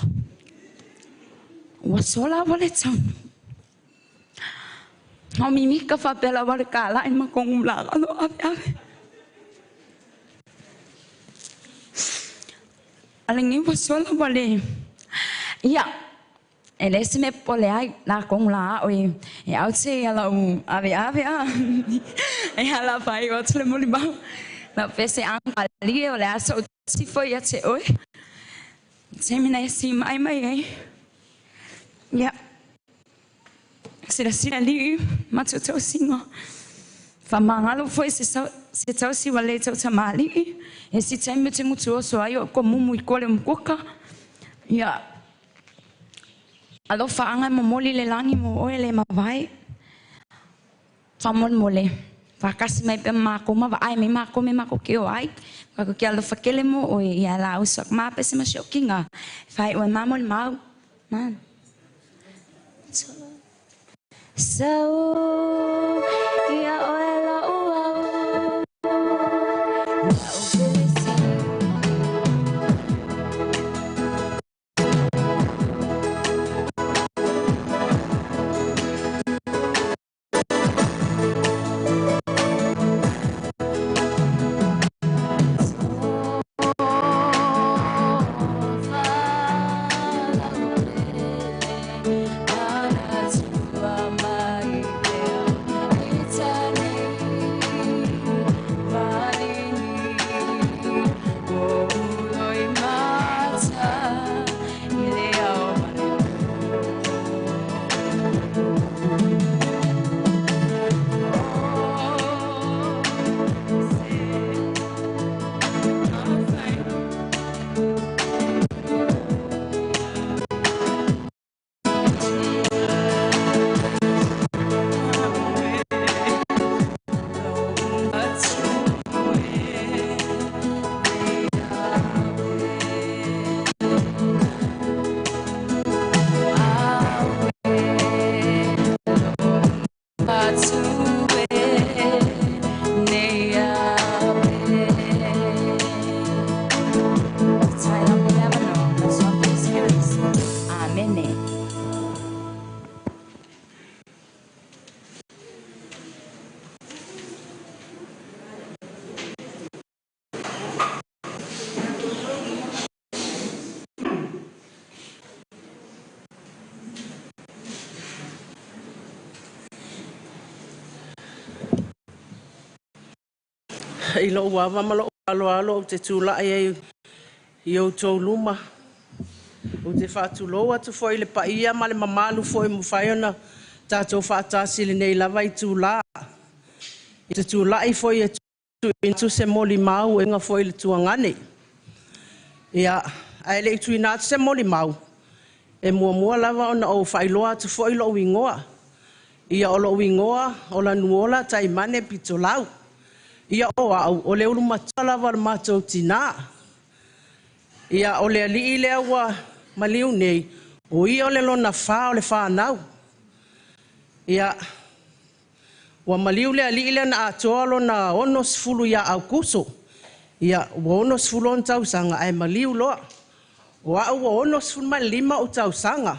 Ua sola wa le taunu. O mimika faapea lava le kala'i ma kogu lagalo ave ave. Alagi ua sola ua le. Ia, e le se mea popole ai la kogu la a'o e e aute ia la'u ave ave a. E ala fai o atu le molimau. La pese anga o le aso o tifo ia te oe. Taimi na e si mai mai ai. Ia. Silasila alii ma tautausiga. Faamagalo foi se se tausi ua lē tautamalii. E si taimi te gutu oso ai o komumu i kole mukuka. Ia. Alofa anga momoli le lagi mo oe le mavae. Faamolemole. Faakasi mai pe mākou ma vaai mai mākou me mākou ke o ai. Ka ke alofa kele mo oe ia la uso ma pe se ma shokinga. Fai oe mamoli mau. Man. So ia oe la ua Amene. I lo'u ava ma lo'u aloalo ou te tula'i ai i outou luma. Ou te faatulou atu foi i le paia ma le mamalu foi mafai ona tatou faatasi i lenei lava itulā. I te tula'i foi e tuuina atu se molimau e uiga foi i le tuagane. Ia, ae le i tuuina atu se molimau, e muamua lava ona ou faailoa atu foi lo'u igoa. Ia, o lo'u igoa o Lanuola Taimane Pitolau. Ia, o au, o le ulumatua lava o le matou tinā. Ia, o le alii lea ua maliu nei, o ia o le lona fa o le whanau. Ia, ua maliu le alii lea na atoa lona 60 ia Aukuso. Ia, ua 66 tausaga ae maliu loa. O au ua 65 ou tausaga.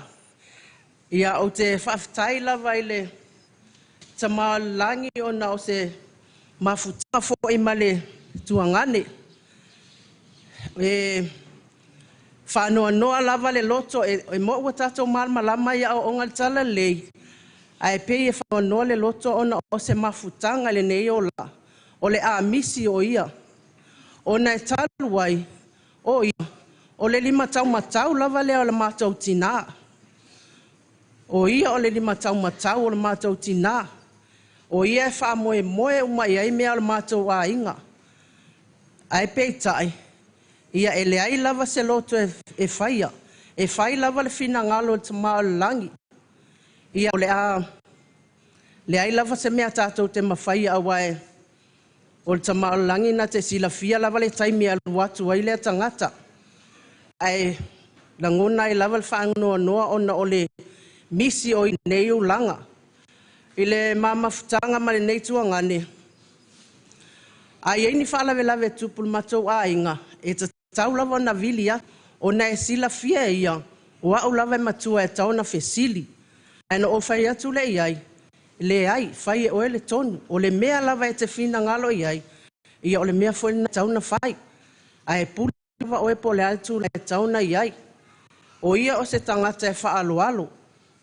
Ia, ou te faafetai lava i le Tama o le lagi ona o se mafutaga foi ma le tuagane. E faanoanoa lava le loto e mo'u ua tatou malamalama i aoaoga i le talalelei, ae pei e faanoanoa le loto ona o se mafutaga i lenei olaga, o le a misi o ia. Ona e talu ai, o ia, o le limataumatau lava lea o le matou tinā. O ia o le limataumatau o le matou tinā. O ia e faamoemoe uma i ai mea o le matou aiga. Ae peitai, ia e leai lava se loto e faia. E fai lava le finagalo o le Tama o le lagi. Ia o le a leai lava se mea tatou te mafaia aua e o le Tama o le lagi na te silafia lava le taimi e alu atu ai lea tagata. Ae lagona ai lava le faanoanoa ona o le misi o nei ulaga. I le ma mafutaga ma lenei tuagane, a i ai ni faalavelave e tupu i le matou aiga, e tatau lava ona vili atu, ona e silafia e ia, o au lava e matua e tatau ona fesili. Ae na ou fai atu lea i ai, Leai, fai e oe le tonu. O le mea lava e te finagalo i ai, ia o le mea foi lena e tatau ona fai. Ae pule lava oe po o le a le tulaga e tatau ona i ai. O ia o se tagata e faaaloalo,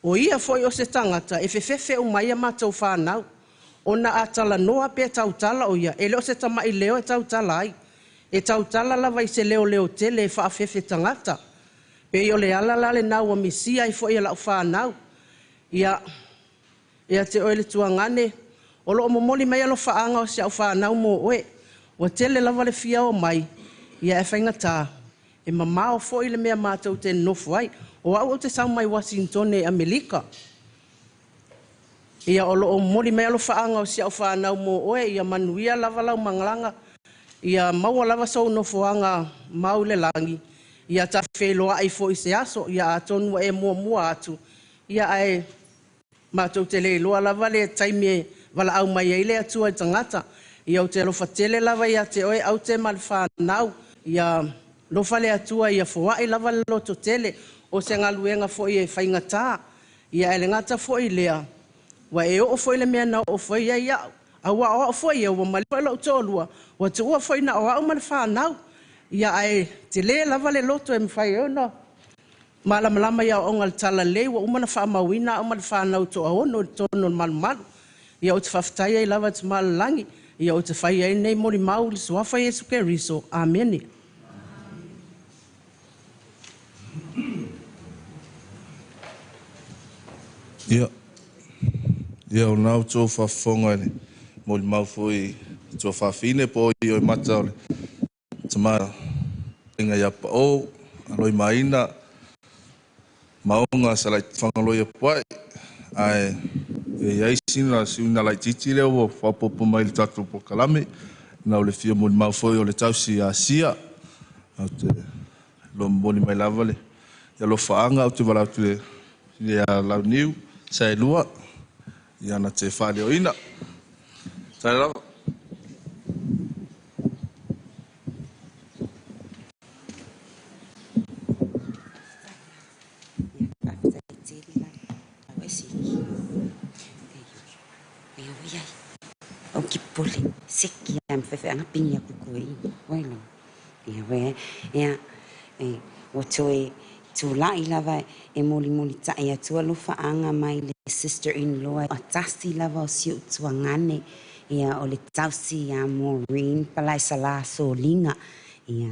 o ia foi o se tagata e fefefe uma ai a matou fanau. Ona a talanoa pe tautala o ia, e le o se tamai leo e tautala ai, e tautala lava i se leo leotele e faafefe tagata. Pei o le ala la lena ua misia ai foi e lau fanau. Ia, ia te oe le tuagane, o lo o momoli mai alofaaga o si au fanau mo oe. Ua tele lava le fia o mai, ae faigata e mamao foi le mea matou te nonofo ai. O au ou te sau mai Uasinitone i Amerika. Ia o lo o momoli mai alofaaga o si au fanau mo oe, ia manuia lava lau malaga, ia maua lava sou nofoaga mau i le lagi, ia ta feiloai foi i se aso. Ia atonu ua e muamua atu, ia ae matou te le iloa lava le taimi e valaau mai ai le Atua i le tagata. Ia ou te alofa tele lava ia te oe Aute ma le fanau. Ia alofa le Atua ia foai lava le lototele, o se galuega foi e faigata. Ia ae le gata foi i lea, ua e oo foi i le mea na oo foi i ai au, aua o au foi ia, ua maliu foi lou toalua, ua tuua foi na o au ma le fanau. Ia ae tele lava le loto e mafai ai ona malamalama i aoaoga o le Talalelei, ua uma ona faamauina au ma le fanau e toaono i totonu o le malumalu. Ia ou te faafetai ai lava i le Tama i le Lagi, ia ou te fai ai lenei molimau i le Suafa o Iesu Keriso. Amene. Ia, ia o lena ua outou faafofoga i le molimau foi i tuafafine po o Ioimata o le tama aiga ia Pao, Aloimaina, Maoga Fagaloia Puai, ae e i ai sina suiga laitiiti lea ua faaopoopo mai i le tatou polokalame, na o le fia molimau foi o le tausi Asia. Ou te lo momoli mai lava le alofaaga, ou te valaau atu ia Launiu Saelua, ia na te faaleoina. Tai lava. O ki pole seki am fefe anga pingi aku koe i wai ia we ia e o toe tūla'i lava e molimoli ta'i atu alofa'aga mai le sister in law a tasi lava o si o'u tuagane ia o le tausi iā Maureen Palaisalā Soliga ia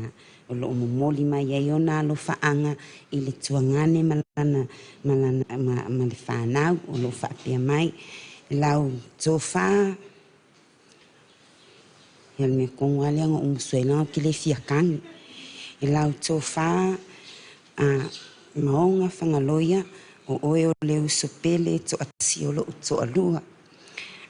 o lo'o momoli mai ai ona alofa'aga i le tuagane ma lana ma lana ma, ma le fanau o lo'o fa'apea mai lau tofā ia le mea kogo a lea ga umusu ai laga ke le fiakagi e lau tofā a maoga fagaloia o oe o le uso pele to'atasi o lo'u to'alua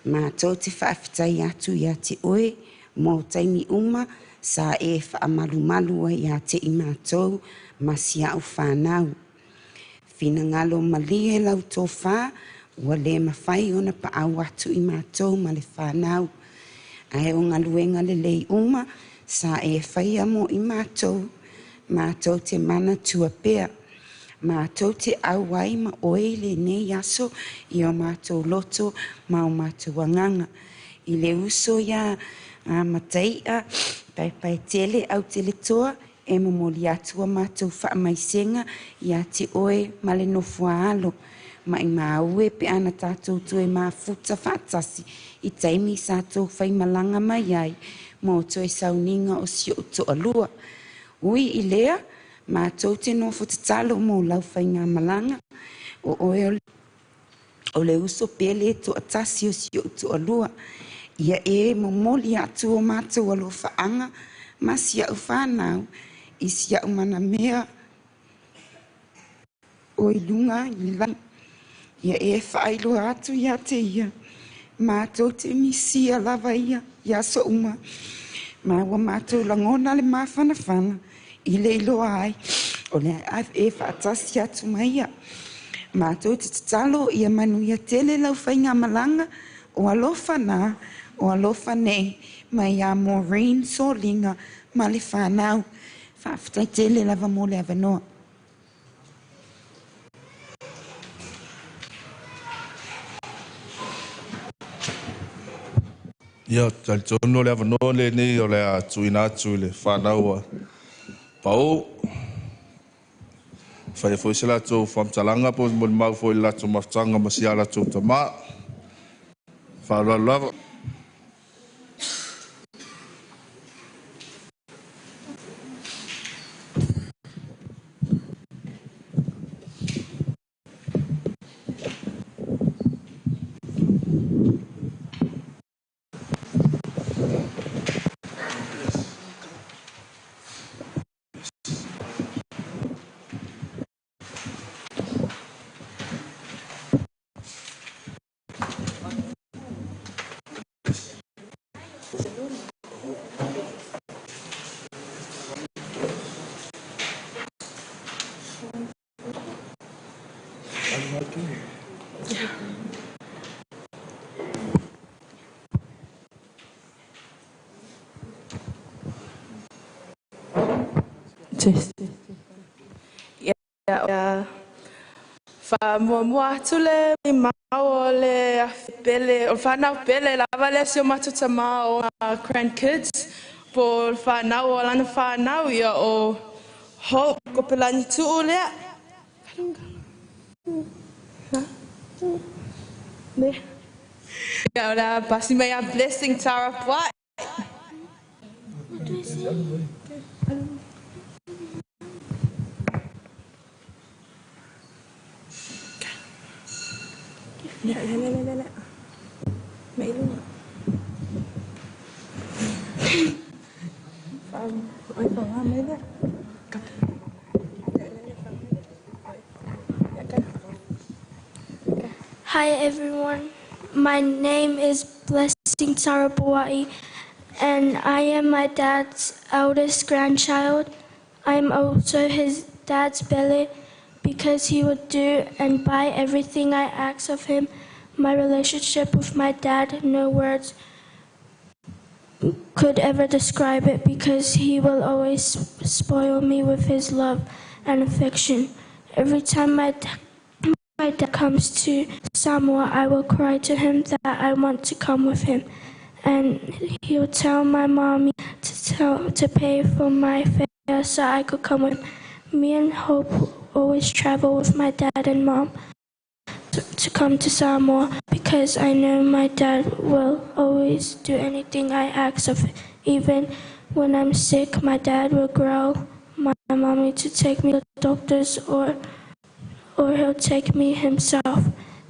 matou te fa'afetai atu iā te oe mo taimi uma sa e fa'amalumalu ai iā te i matou ma sia'u fanau finagalo malie lau tofā ua lē mafai ona pa'au atu i matou ma le fanau ae o galuega lelei uma sa e faia mo i matou matou te manatua pea matou te auai ma oe i lenei aso i o matou loto ma o matou agaga i le uso ia a matai'a paepaetele auteletoa e momoli atu a matou faamaisega iā te oe ma le nofoa alo maʻimau e pe ana tatou toe mafuta faatasi i taimi sa tou faimalaga mai ai mo toe sauniga o si o'u to'alua ui i lea matou te nofo tatalo mo lau faigamalaga o oe o le uso pele to'atasi o si o'u to'alua ia e momoli atu o matou alofa'aga ma sia'u fanau i sia'u manamea o i luga i lagi ia e fa'ailoa atu iā te ia matou te misia lava ia ia aso uma ma ua matou lagona le mafanafana i le iloa ai o le e fa'atasi atu ma ia matou te tatalo ia manuia tele lau faigamalaga o alofa na o alofa nei mai iā Maureen Soliga ma le fanau fa'afetai tele lava mo le avanoa. Ia, talitonu o le avanoa lenei o le a tuuina atu i le fanau a Pau. Faia foi se latou faamatalaga po o se molimau foi i le latou mafutaga ma si a latou tamā. Faaaloalo lava. Test. Ia, faamuamua atu le mau o le afe pele, o le whanau pele lava lea si o matou tamā o grandkids, po o le whanau o lana whanau ia o Hope Kopelani Tu'u lea. Ne. Ia, o le a pasi mai a Blessing Tara Pua'i. Le, le, le, le, le. Mai luga. Oi, whanga mai lea. Hi everyone, my name is Blessing Sarapuai and I am my dad's eldest grandchild. I am also his dad's pele because he would do and buy everything I asked of him. My relationship with my dad, no words could ever describe it because he will always spoil me with his love and affection. Every time my dad comes to Samoa, I will cry to him that I want to come with him. And he'll tell my mommy to pay for my fare so I could come with him. Me and Hope always travel with my dad and mom to come to Samoa because I know my dad will always do anything I ask of him. Even when I'm sick, my dad will growl my mommy to take me to the doctors or he'll take me himself.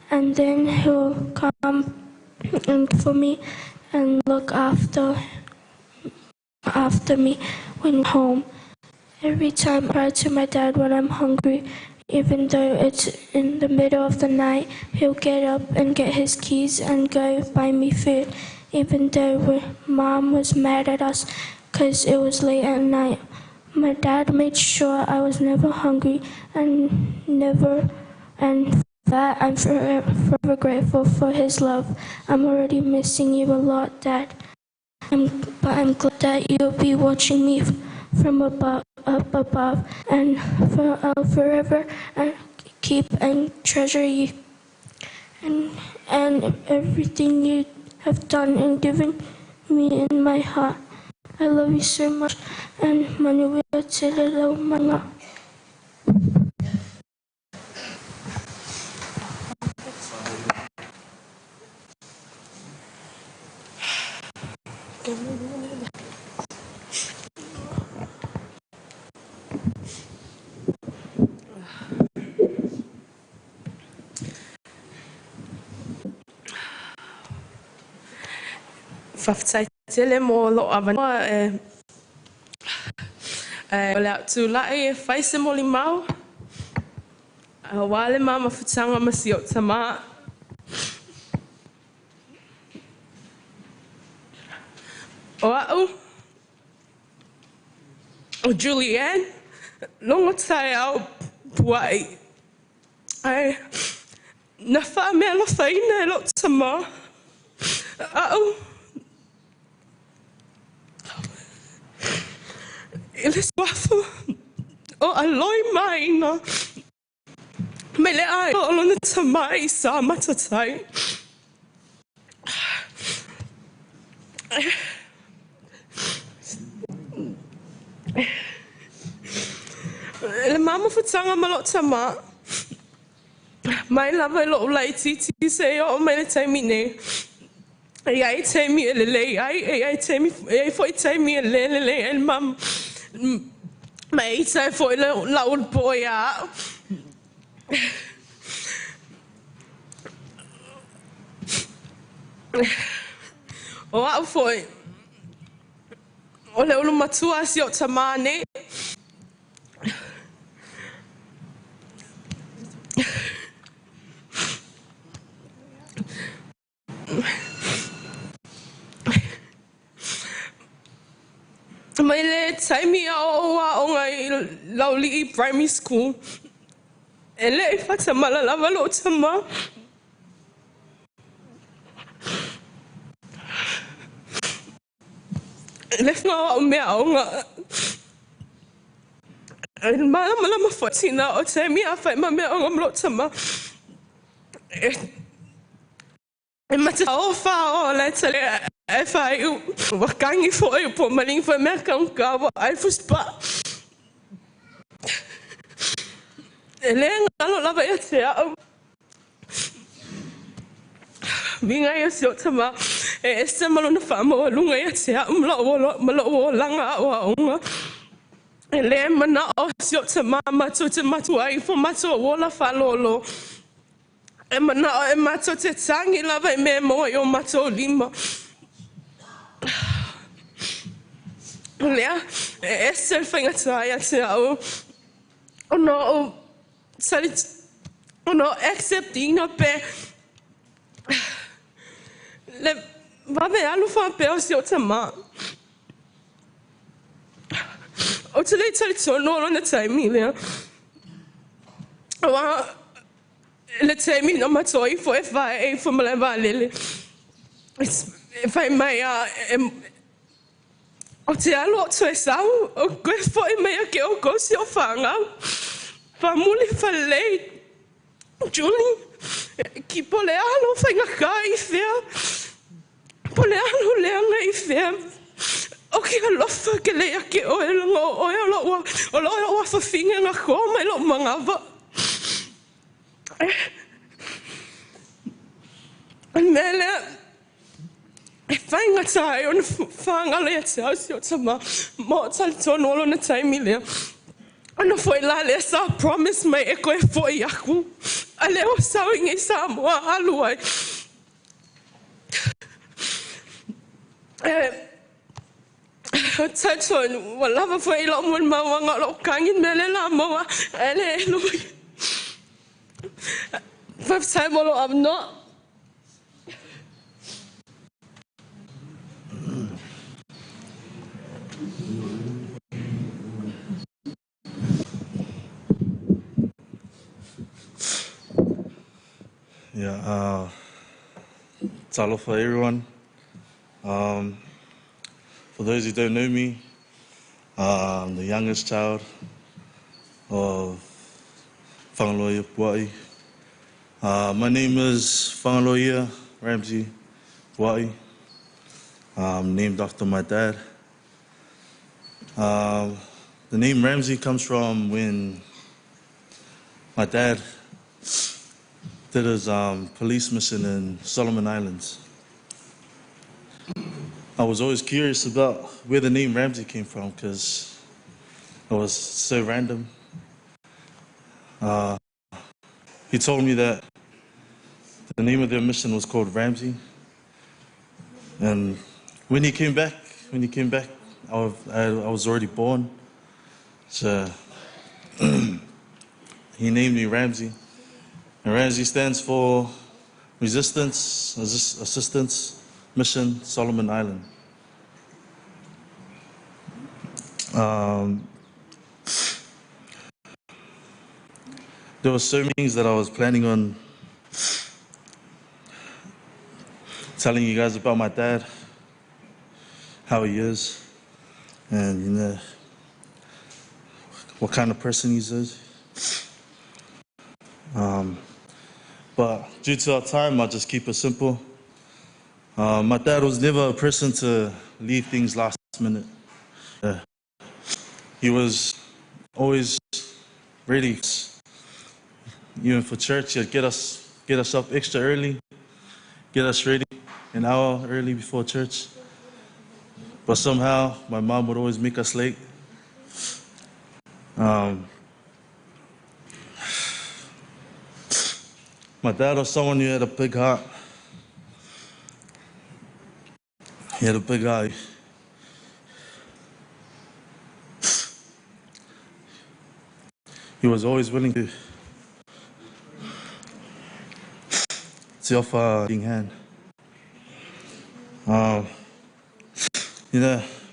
And then he'll come and for me and look after me when home. Every time I cry to my dad when I'm hungry, even though it's in the middle of the night, he'll get up and get his keys and go buy me food, even though Mom was mad at us because it was late at night. My dad made sure I was never hungry and that I'm forever grateful for his love. I'm already missing you a lot, Dad. But I'm glad that you'll be watching me from above, up above, and I'll forever and keep and treasure you and everything you have done and given me in my heart. I love you so much, and manuia tele lau manga. Whawhtai tele mō lo avanoa e o le atu lai e whai se moli mau. A wale mā mafutanga ma si o tamā. O au, o Julianne, longo tai au puai. Ai, na wha mea lo whaina e lo tamā. Au, i le suafu o aloi maina. Me le ai o lona tamai sa matatai. Le mamafutaga ma loo tamā mai lava i lou laitiiti seia oo mai le taimi nei e iai taimi e lelei ai e iai taimi e iai fo'i taimi e lē lelei ai le mama ma e ita ai fo'i la'u po iā a'u. O a'u fo'i o le ulumatua a si o'u tamā nei. Mai le taimi a o a'oga i Laulii Primary School, e le'i faatamala lava lo'u tamā. Le faga o a'u meaaoga e malamalama fo'i tinā o taimi a fai ma meaaoga ma lo'u tamā e mata o le tale e fai ua kagi fo'i po maligi fo'i mea kaugā ua ai fusipaa. E lē galo lava ia te a'u viga ia si o tamā e ese ma lona faamaualuga ia te a'u ma lo'u olaga a'oa'oga. E lē mana'o si o tamā matou te matuai fo matou ola faalōlō. E mana'o e matou te tagi lava i mea e maua i o matou lima. O lea e ese le faigatā ia te a'u ona o tali ona o accept ina pe le vave alu faapea o si o tamā. Ou te le talitonu o lona taimi lea. Auā le taimi na matou ifo e fae'e ifo ma le valele. E fai mai a o te alu o toe sau o koe fo'i mai a ke oukou si o fagau. Faamuli falelei Julie, ki po le alo faigakā i fea. Po le alo leaga i fea. O ke alofa ke le ake oe laga o oe o lo'u o lo'u afafiga ga kō mai lo'u magava. O le mea lea e faigatā ai ona fagalo ia te au si o tamā ma o talitonu o lona taimi lea. Ona fo'i la lea sa promise mai e koe fo'i aku. A le o sau i Samoa alu ai. Talitonu ua lava fo'i lo'u molimauaga o lo'u kagi mea le la maua e le lui. Faafetai mo lou avanoa. Yeah, talofa everyone. For those who don't know me, I'm the youngest child of Fagaloia Pua'i. My name is Fagaloia Ramsey Pua'i. I'm named after my dad. The name Ramsey comes from when my dad did his police mission in Solomon Islands. I was always curious about where the name Ramsey came from because it was so random. He told me that the name of their mission was called Ramsey. And when he came back, I was already born. So he named me Ramsey. And Ramsey stands for Resistance, Assistance, Mission, Solomon Island. There were so many things that I was planning on telling you guys about my dad, how he is, and what kind of person he is. But due to our time, I'll just keep it simple. My dad was never a person to leave things last minute. He was always ready. Even for church, he'd get us get us up extra early, get us ready an hour early before church. But somehow, my mom would always make us late. My dad was someone who had a big heart. He had a big heart. He was always willing to, to offer a helping hand.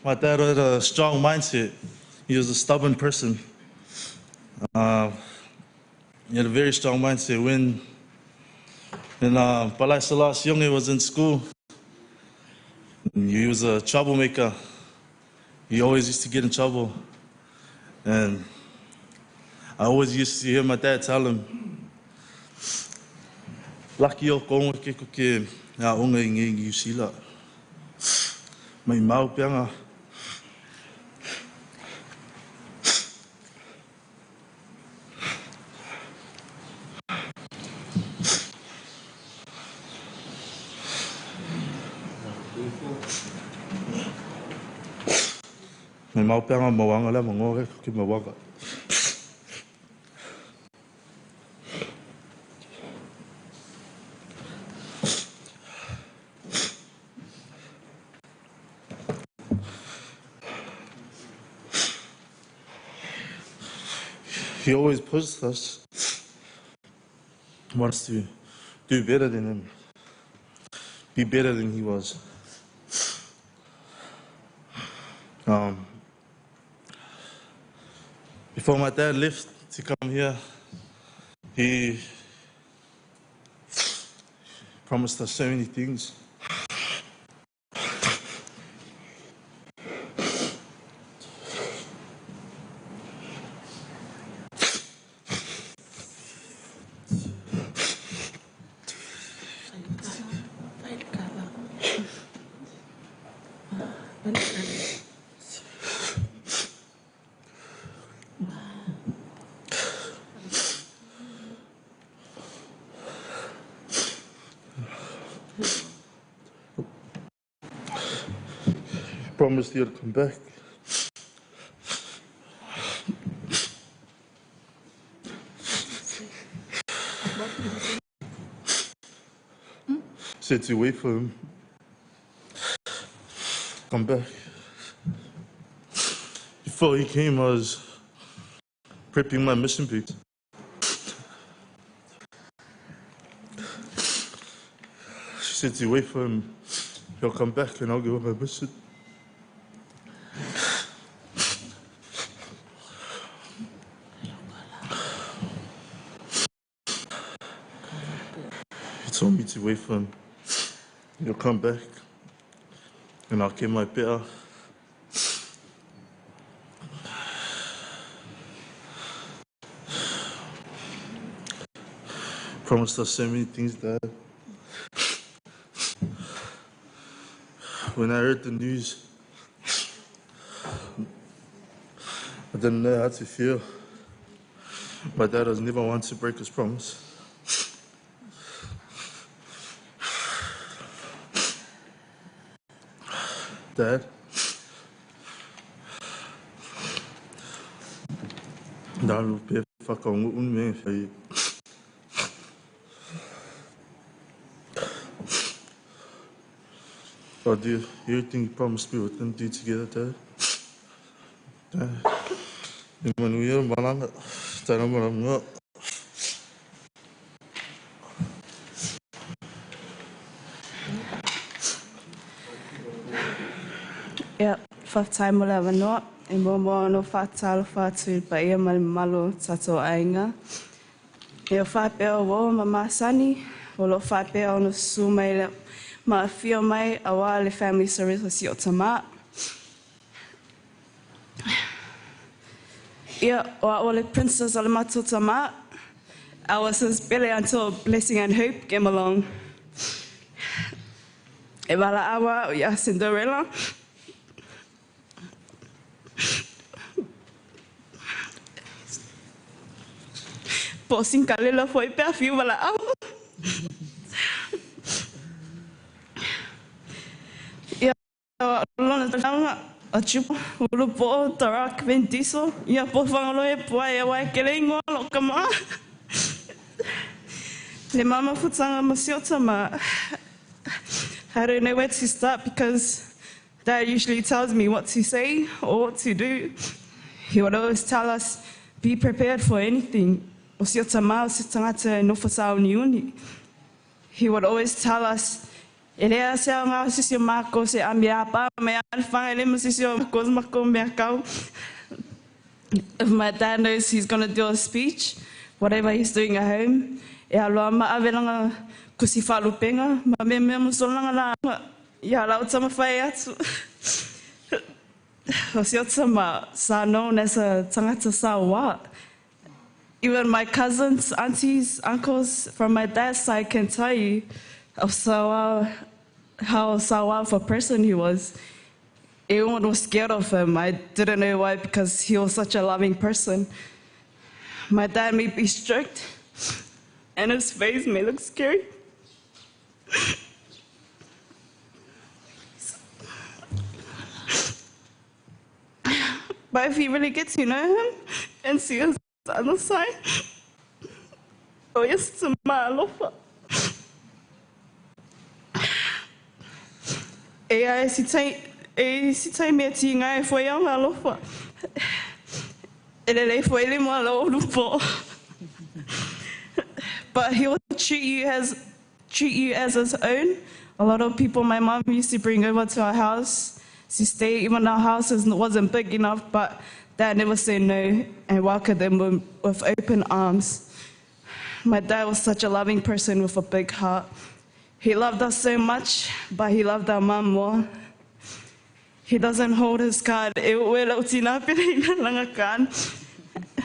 My dad had a strong mindset. He was a stubborn person. He had a very strong mindset. When Palai Salah Sionge was in school, he was a troublemaker. He always used to get in trouble. And I always used to hear my dad tell him, Laki o konga ke ko ke ngā onga i ngi ngi usila. Mai mau peanga. Mai mau peanga mawanga la mangoa ke ko ke mawanga. He always pushed us, wants to do better than him, be better than he was. Before my dad left to come here, he promised us so many things. Promised he'd come back. Said to wait for him. Come back. Before he came, I was prepping my mission papers. She said to wait for him. He'll come back and I'll give him my mission. He told me to wait for him. He'll come back and I'll get my better. Promised us so many things, Dad. When I heard the news, I didn't know how to feel. My dad has never wanted to break his promise. Dad, Dad pe whakaungu me whai. I'll do everything you promised me we can do together, Dad. Dad. Emanuel malanga, tana malanga. Ia, whaatai mo le awanoa, e mo mo no whaatalo whaatu i pa ia male malo tātou ainga. E o whaapea o wō ma masani, o lo whaapea o no su mai le ma whio mai a wā le family service o si o tamā. Ia, o a o le princess o le mato tamā, I was his belly until blessing and hope came along. E walaʻau au iā Cinderella. Po o Sinkalela foi pe a fiu walaʻau. Ia lona tausaga a Chupa, Ulupo'o, Tarak, Vin Diesel, ia po Fagaloa e pua e aua e kele ingoa lo ka ma. Le mama futanga ma siota ma. I don't know where to start because Dad usually tells me what to say or what to do. He would always tell us, be prepared for anything. O siota ma o se tangata e nofo sauniuni. He would always tell us, e lea se ao ngā sisi o mākou se a mea pa me a whanga le mo sisi o mākou mako mea kau. If my dad knows he's going to do a speech, whatever he's doing at home, e aloa ma avelanga kusi whalupenga, ma me mea mo solanga la ia lau tama whai atu. O si tama sa known as a tangata sa wa. Even my cousins, aunties, uncles from my dad's side can tell you of Sawa, how sawa of a person he was. Everyone was scared of him. I didn't know why, because he was such a loving person. My dad may be strict, and his face may look scary. But if you really get to know him and see his other side, oh yes, to my alofa. E ai si tai, e si tai mea ti ngai fo ia ngā alofa. E lele fo ele mo alo lupo. But he will treat you as his own. A lot of people my mom used to bring over to our house to stay, even our house wasn't big enough, but Dad never said no and welcomed them with open arms. My dad was such a loving person with a big heart. He loved us so much, but he loved our mom more. He doesn't hold his card.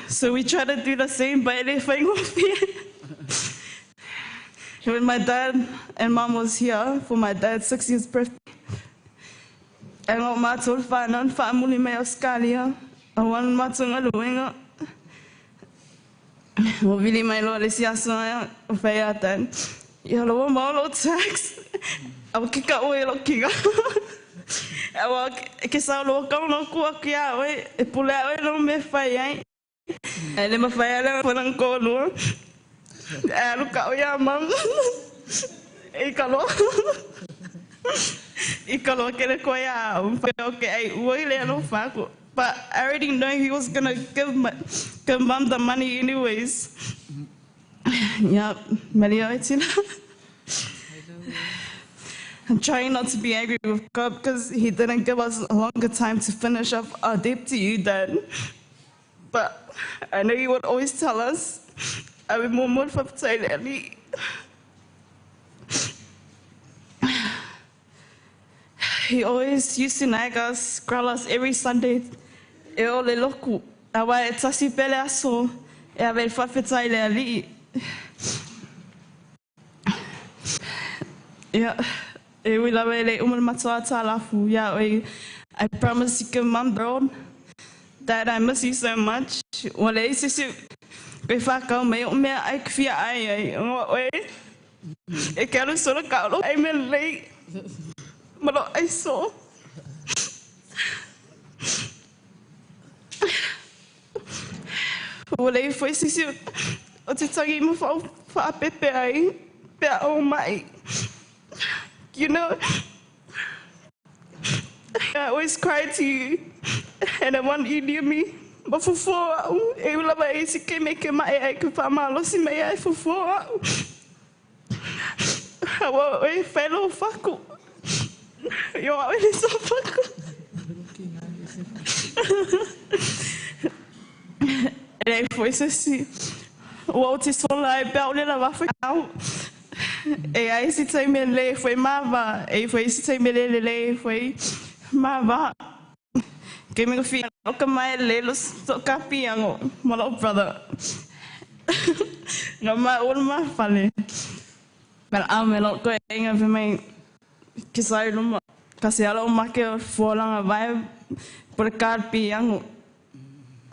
So we try to do the same, but when my dad and mom was here for my dad's 60th birthday, and my family me Australia, I want my luenga. O vili mai loa le siasa o whai atan. Ia loa maolo tax. Au ki ka oe lo kinga. Au ke sa loa kau no kua ki a oe. E pule a oe no me whai ai. E le mawhai ala whanang kōnua. E alu ka oe a mam. E ka loa. I ka loa kele koe a au. Whai o ke ai ua i le alo whako. But I already know he was gonna give mum the money anyways. Yeah, Maria Itina. I'm trying not to be angry with God because he didn't give us a longer time to finish up our debt to you, Dad. But I know you would always tell us, I would more for. He always used to nag us, growl us every Sunday. E o le loku. Awa e tasi pele aso. E ave whawhetai le ali'i. Yeah. E ui lawe le umal matua tālafu. Yeah, I promise to give mum the Dad, I miss you so much. Wale i sisi koe whakau mai o mea ai kwhia ai ai. Oe. E ke alu sora ka olo ai me lei. Malo ai so. Wale i fwoi sisi o te tangi mo whaapepe ai. Pea o mai. You know, I always cry to you, and I want you near me. Ma fofo au, e ula e si ke me ke mai ai ku pa malosi mai ai fofo au. Awa e whelo whaku. Yo au le so whaku. E foi se o te sola e pau le la wafa au. E ai si tai me le foi mava, e foi si tai me le le foi mava. Ke me fi o ka mai le lo so kapi ango, my little brother. No ma ol ma fale. But I'm a lot going over me. Ke sa i luma. Ka se ala o make o fualaga vae po le ka le piago.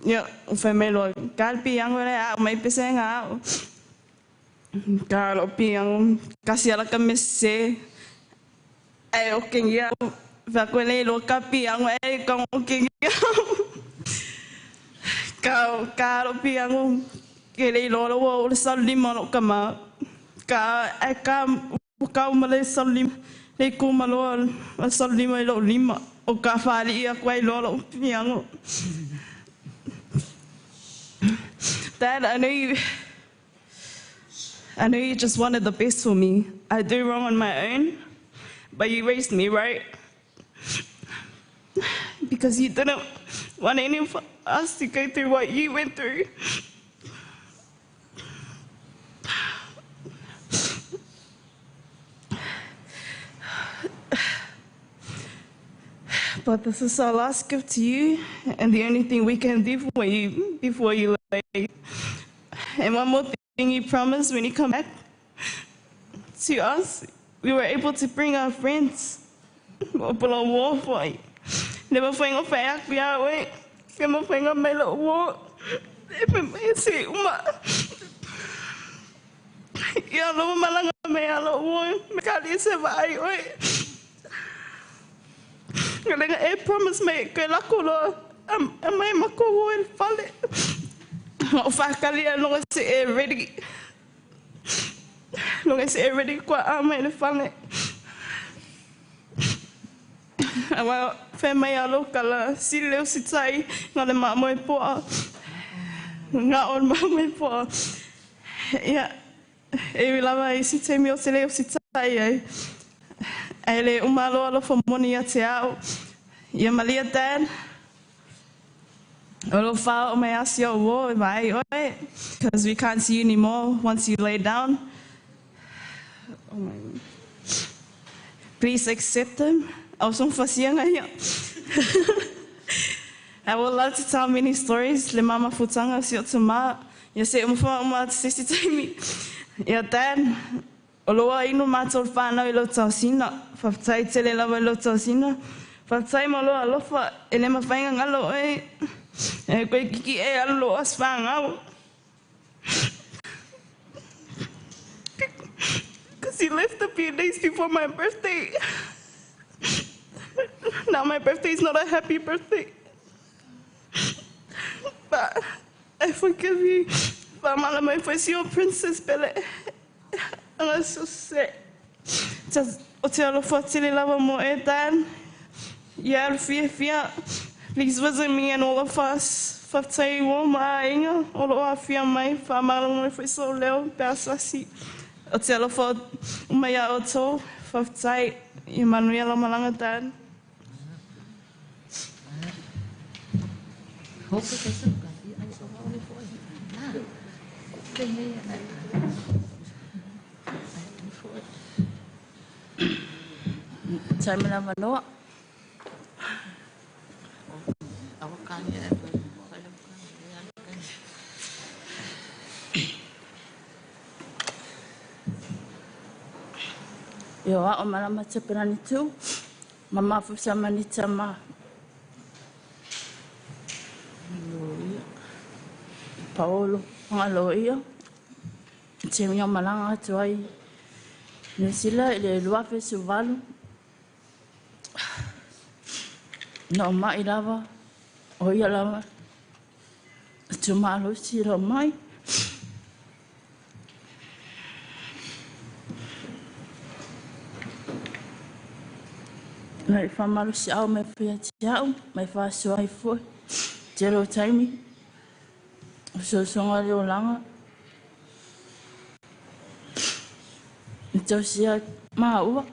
Ia, o fai mai loa, ka le piago le a o mai pesega ao. Ka lo piago, kasi ala ka me se. Ai o kengia, fa koe le lo ka piago e ka o kengia. Ka lo piago, ke le lo lo o le salima lo kama. Ka e ka ka uma le salima. Le ku maloa a salima i lo lima. O ka whaali ia koe lo lo piago. Dad, I know you just wanted the best for me. I do wrong on my own, but you raised me right. Because you didn't want any of us to go through what you went through. But this is our last gift to you, and the only thing we can do for you before you leave. And one more thing you promised when you come back to us, we were able to bring our friends. Never find a fact, we are wait. Never find a mellow war. Ya lo malanga me alo wo. Me kali se vai oi. Ngalenga e promise me ke lako lo am mai mako wo el fale. O whakali a longa se e ready. Longa se e ready kwa a mai le fale. Awa whai mai alo kala si leo si tai ngā le maa moe poa. Ngā o le maa moe poa. Ia, e wi lava i si te mi o te leo si tai e. E le umalo alo fo moni a te ao. Ia malia dad. O lo whao o mai asi o wo e vai oe. Because we can't see you anymore once you lay down. Oh my God. Please accept him. I would love to tell many stories. Le mama futanga si o te maa. Ia se umawha uma te sisi taimi. Ia dad, o loa inu mātou whānau i lo tausina. Whaftai tele lava i lo tausina. Whaftai ma loa alofa e le mawhainga ngalo e. E koe kiki e alo as whāngau. Because he left a few days before my birthday. Now my birthday is not a happy birthday. But I forgive you. But mala mai foi your princess pele. And so sick. Just o te alofa tele lava mo e dan. Ia fia fia. Please visit me and all of us. Whaftai o mainga. O lo a fia mai. Wha mala mai foi so leo. Pea sasi. O te alofa mai a o tō. Whaftai. Ia manuia lo malanga dan. Taimana manoa. Io a o malama te perani tu. Mama fusa manita ma. Paolo, ngalo ia. Te mea malanga atu ai. Nusila i le luafe suvalu. No mai lava. O ia lava. Tu malo si ro mai. Nei whamalo si au me whia te au, mai whaasua ai fue. Te reo taimi. O sosonga leo langa. I tausia maa ua.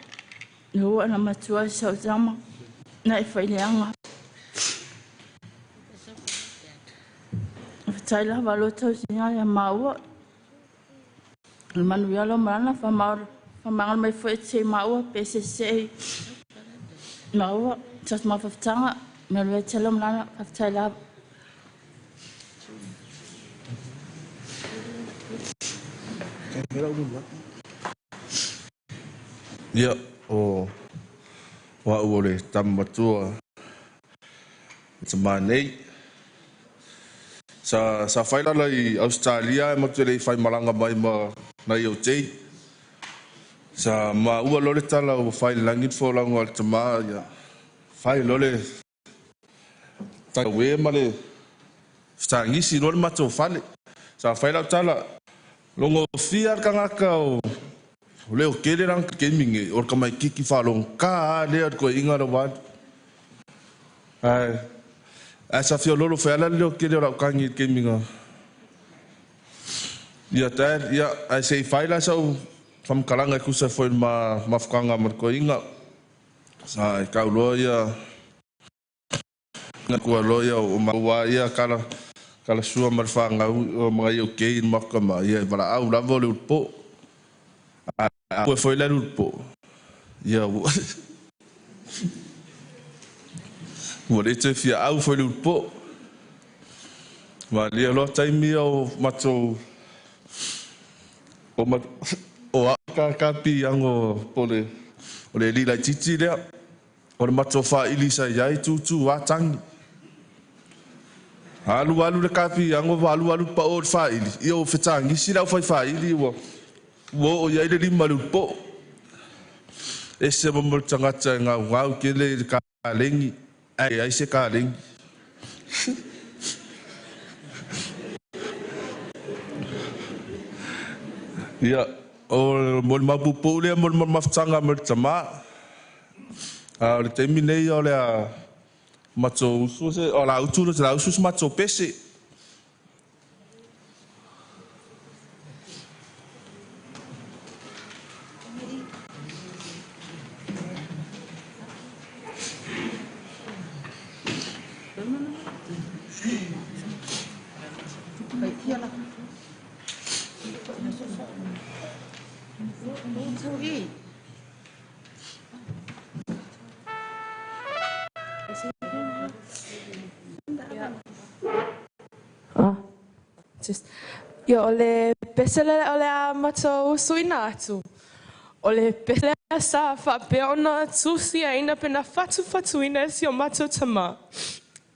Le ua na matua sau tama. Nei whaileanga. Whitai lava lo tausia ia maa ua. Le manu ia lo marana whamangal mai fue te maa ua PCC. Maa ua, tas maa whawhtanga, me rua telo marana whawhtai lava. Ia, o O a'u o le tama matua i tamā nei. Sa fai lala i Ausetalia ae matou te le i faimalaga mai ma nai ou tei. Sa maua loa le tala ua fai i le lagi le folauga a le tamā, ia fai loa le tauē ma le fetagisi loa le matou fale. Sa fai lau tala, logofia le tagata o Leotele lana taimi nei, o le tamaitiiti faalogogata lava lea o le toeaina la ua alu. Ae sa fia lolo foi lava le leotele o lau tagi i le taimi na. Ia dad, ia ae se i fai la sau faamatalaga e tusa foi i le mafutaga ma le toeaina. Sa e tau loa ia Matua loa ia o maua lava ia kala kala sua ma le fanau o ma nai ou kei i le maota ma ia e valaau lava o le ulupo. A a foi la le ulupo ia ua ua le toe fia au foi le ulupo. Malie loa taimi ia o matou o ma o au ka ka piiago po o le alii laitiiti lea. O le matou faaili sa i ai tūtū a tagi. Alu alu le kapiago ua alu alu pao i le faaili, ia ua fetagisi le aufai faaili ua oo i ai le lima i le ulupoo. Ese ma mo le tagata e gaugau tele i le kalegi ae leai se kalegi. Ia, o mo le mapuupuu lea mo le mafutaga ma le tamā. A o le taimi nei o le a matou usu se, o la utu la usu se matou pese. Ia, o le pese lea o le a matou suina atu, o le pese lea sa faapea ona tusiaina pe na fatufatuina e si o matou tamā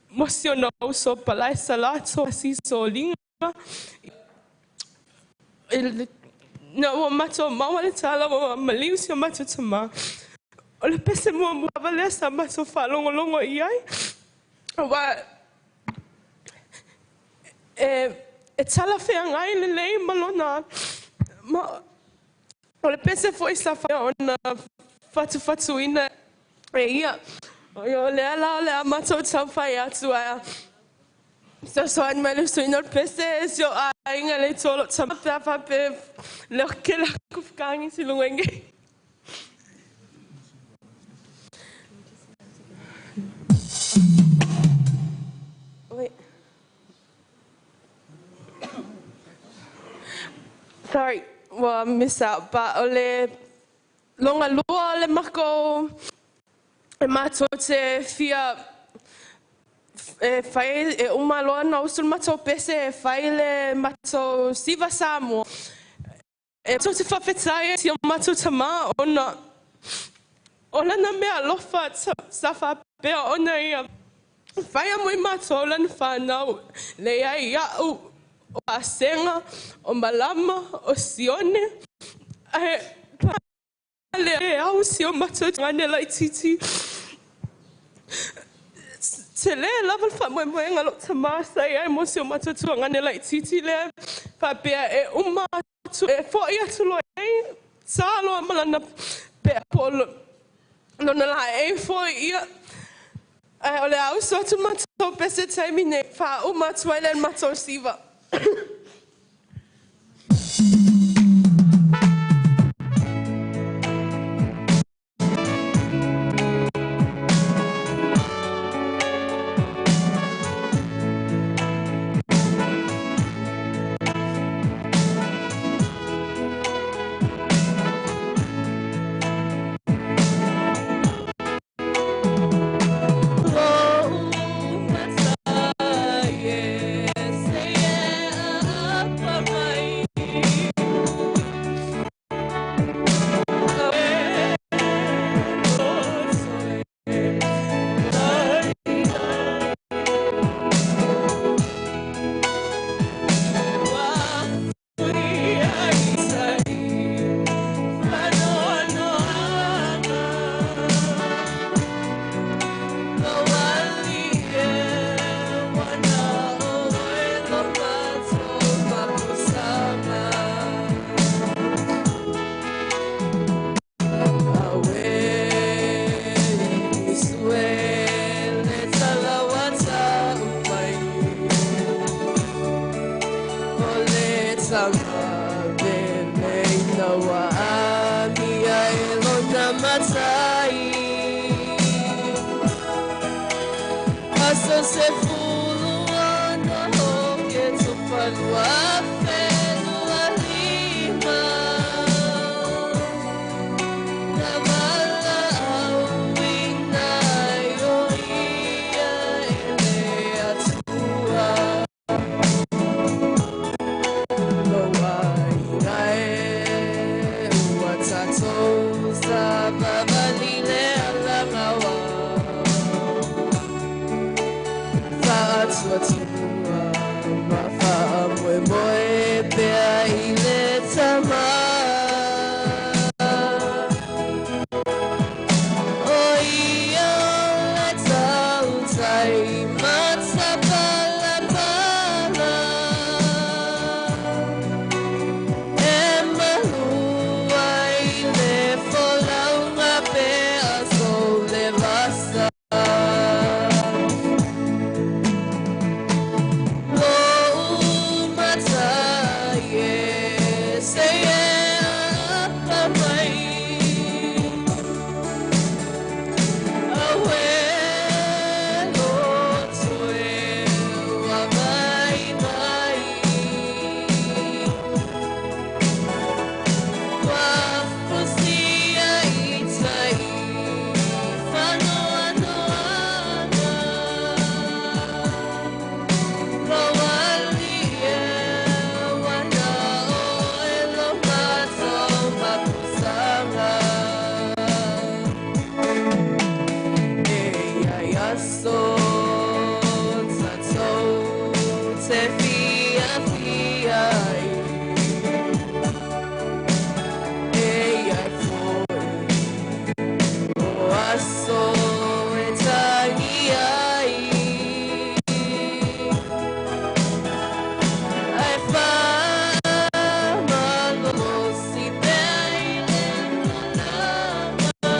mo si ona uso Palae Salato Asi Soliga. Na ua matou maua le tala ua maliu si o matou tamā. O le pese muamua lava lea sa matou faalogologo i ai, aua e talafeagai lelei ma lona ma o le pese foi sa faapea ona fatufatuina e ia. O lea la o le a matou taufai atu ae fesoasoani mai le suiga o le pese e si o aiga le tolo tama pe a faapea leo kele aku fekagisi luga i nei. Wait. Sorry, ua miss out, but o le longa lua o le makou e matou te fia e fai e uma loa ona usu le matou pese e fai le matou siva Samoa. E matou te faafetai ai si o matou tamā ona o lana mea alofa sa faapea ona ia faia mo i matou lana fanau leai a'u o Asega o Malama o Sione ae le au si o matou gane laitiiti. Tele lava le faamoemoega lou tamā sa i ai mo si o matou tuagane laitiiti lea faapea e uma atu e fo'i atu loa ai sa loa ma lana pea po o lona laei foi ia. Ae o le a usu atu matou pese taimi nei faauma atu ai lea i le matou siva. matai. Aso se fulu ana o ke tupalua whenua lima. Na wala au ina o ia e le atua. Loa ina e ua tatou sa vavali le alagawa. Whaatuatua ma whaamoe moe pea i le tama. O ia o le tautai matapalapala. E malua i le folauga pe aso le vasa. Lo matai e se e apa mai. Awe lo toe ua mai mai. Ua fusia i tai whanoanoana. Lo ali e wana o e lo mato mapusanga. E ia ia so tatou te fia fia ai. E ia foi o aso e tangi ai. Ai whamalosi pea i le lolanga.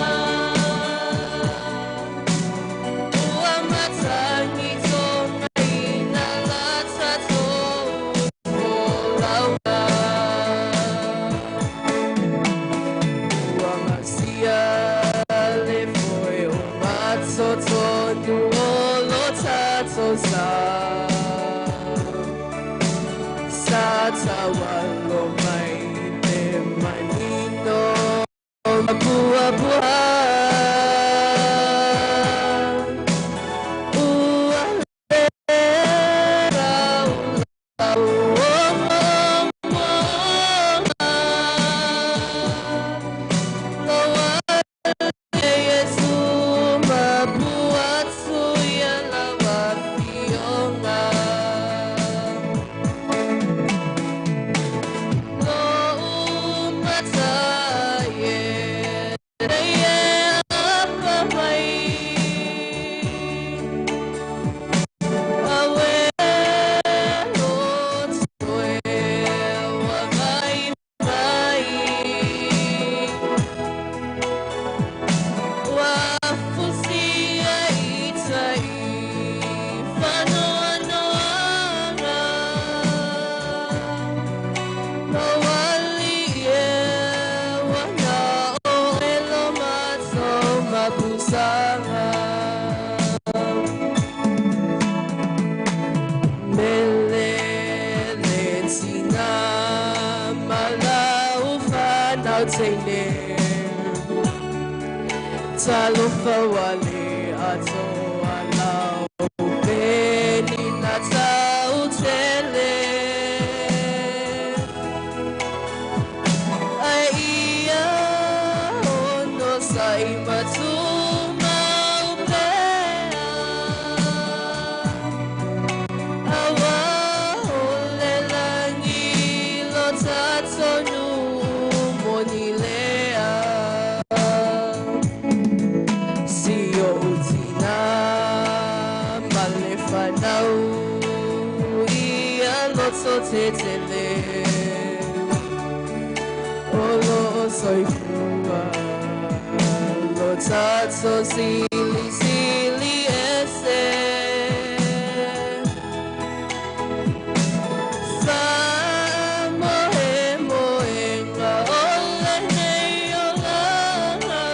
Ua matangi tonga ina la tatou folauga. Ua masia le foe o matotonu o lo tatou sa. Sa tawalo mai te manino mapuapua. Ua le rau o momoga. Loa le Iesu mapuatu ia lau afioga. Lo matai e e apa mai. Awe lo toe ua mai mai. Ua fusia i tai whanoanoanga. Lo ali e wana o e lo mato mapusanga. Mele le tina malau whanau teine. Talofa wale atoa lau peni na tau tele. Ai ia ono sai matuma upea. Awa o le langi lo tatonu moni lea. Si o utina male whanau ia loto te tele. O lo o soifua lo tato sili sili ese. Sa moe moenga o le nei o langa.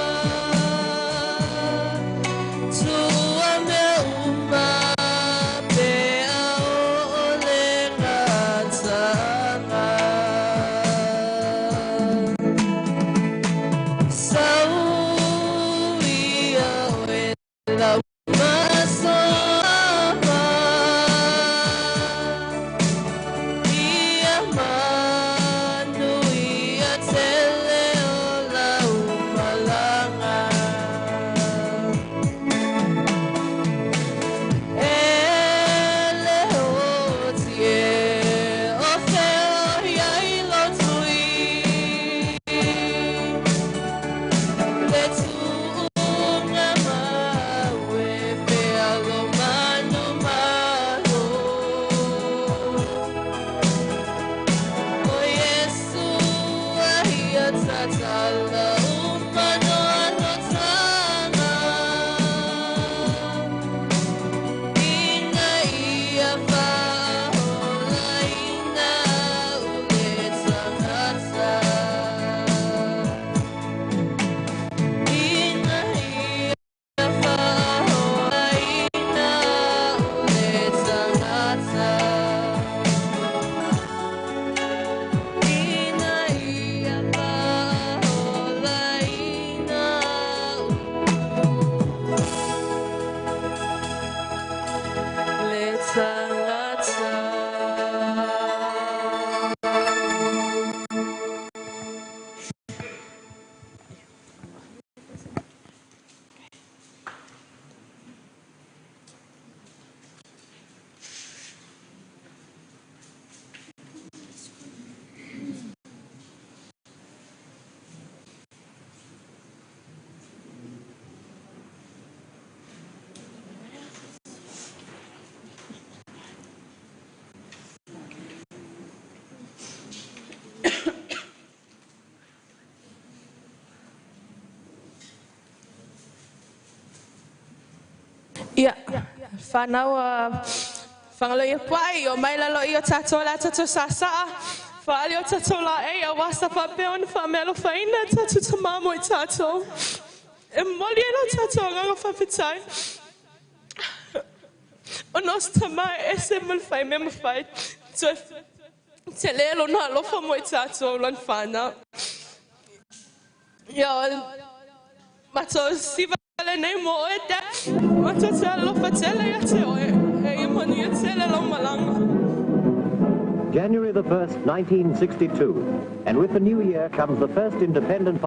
Ia, whanau a whangalo ia pai, o mai lalo i o tātou la tātou sasaa, whaali o tātou la e, a wasa whapea ona whamelo whaina tātou tamamo i tātou. E moli e la tātou nganga whawhitai. O nos tamai e se mulwhai me mwhai. Toe te lelo nā alofa mo i tātou lan whana. Ia, matou siva le nei mo oe te. Matou te alofa tele ia te oe. E ia manu ia tele lau malanga. January the 1st, 1962, and with the new year comes the first independent...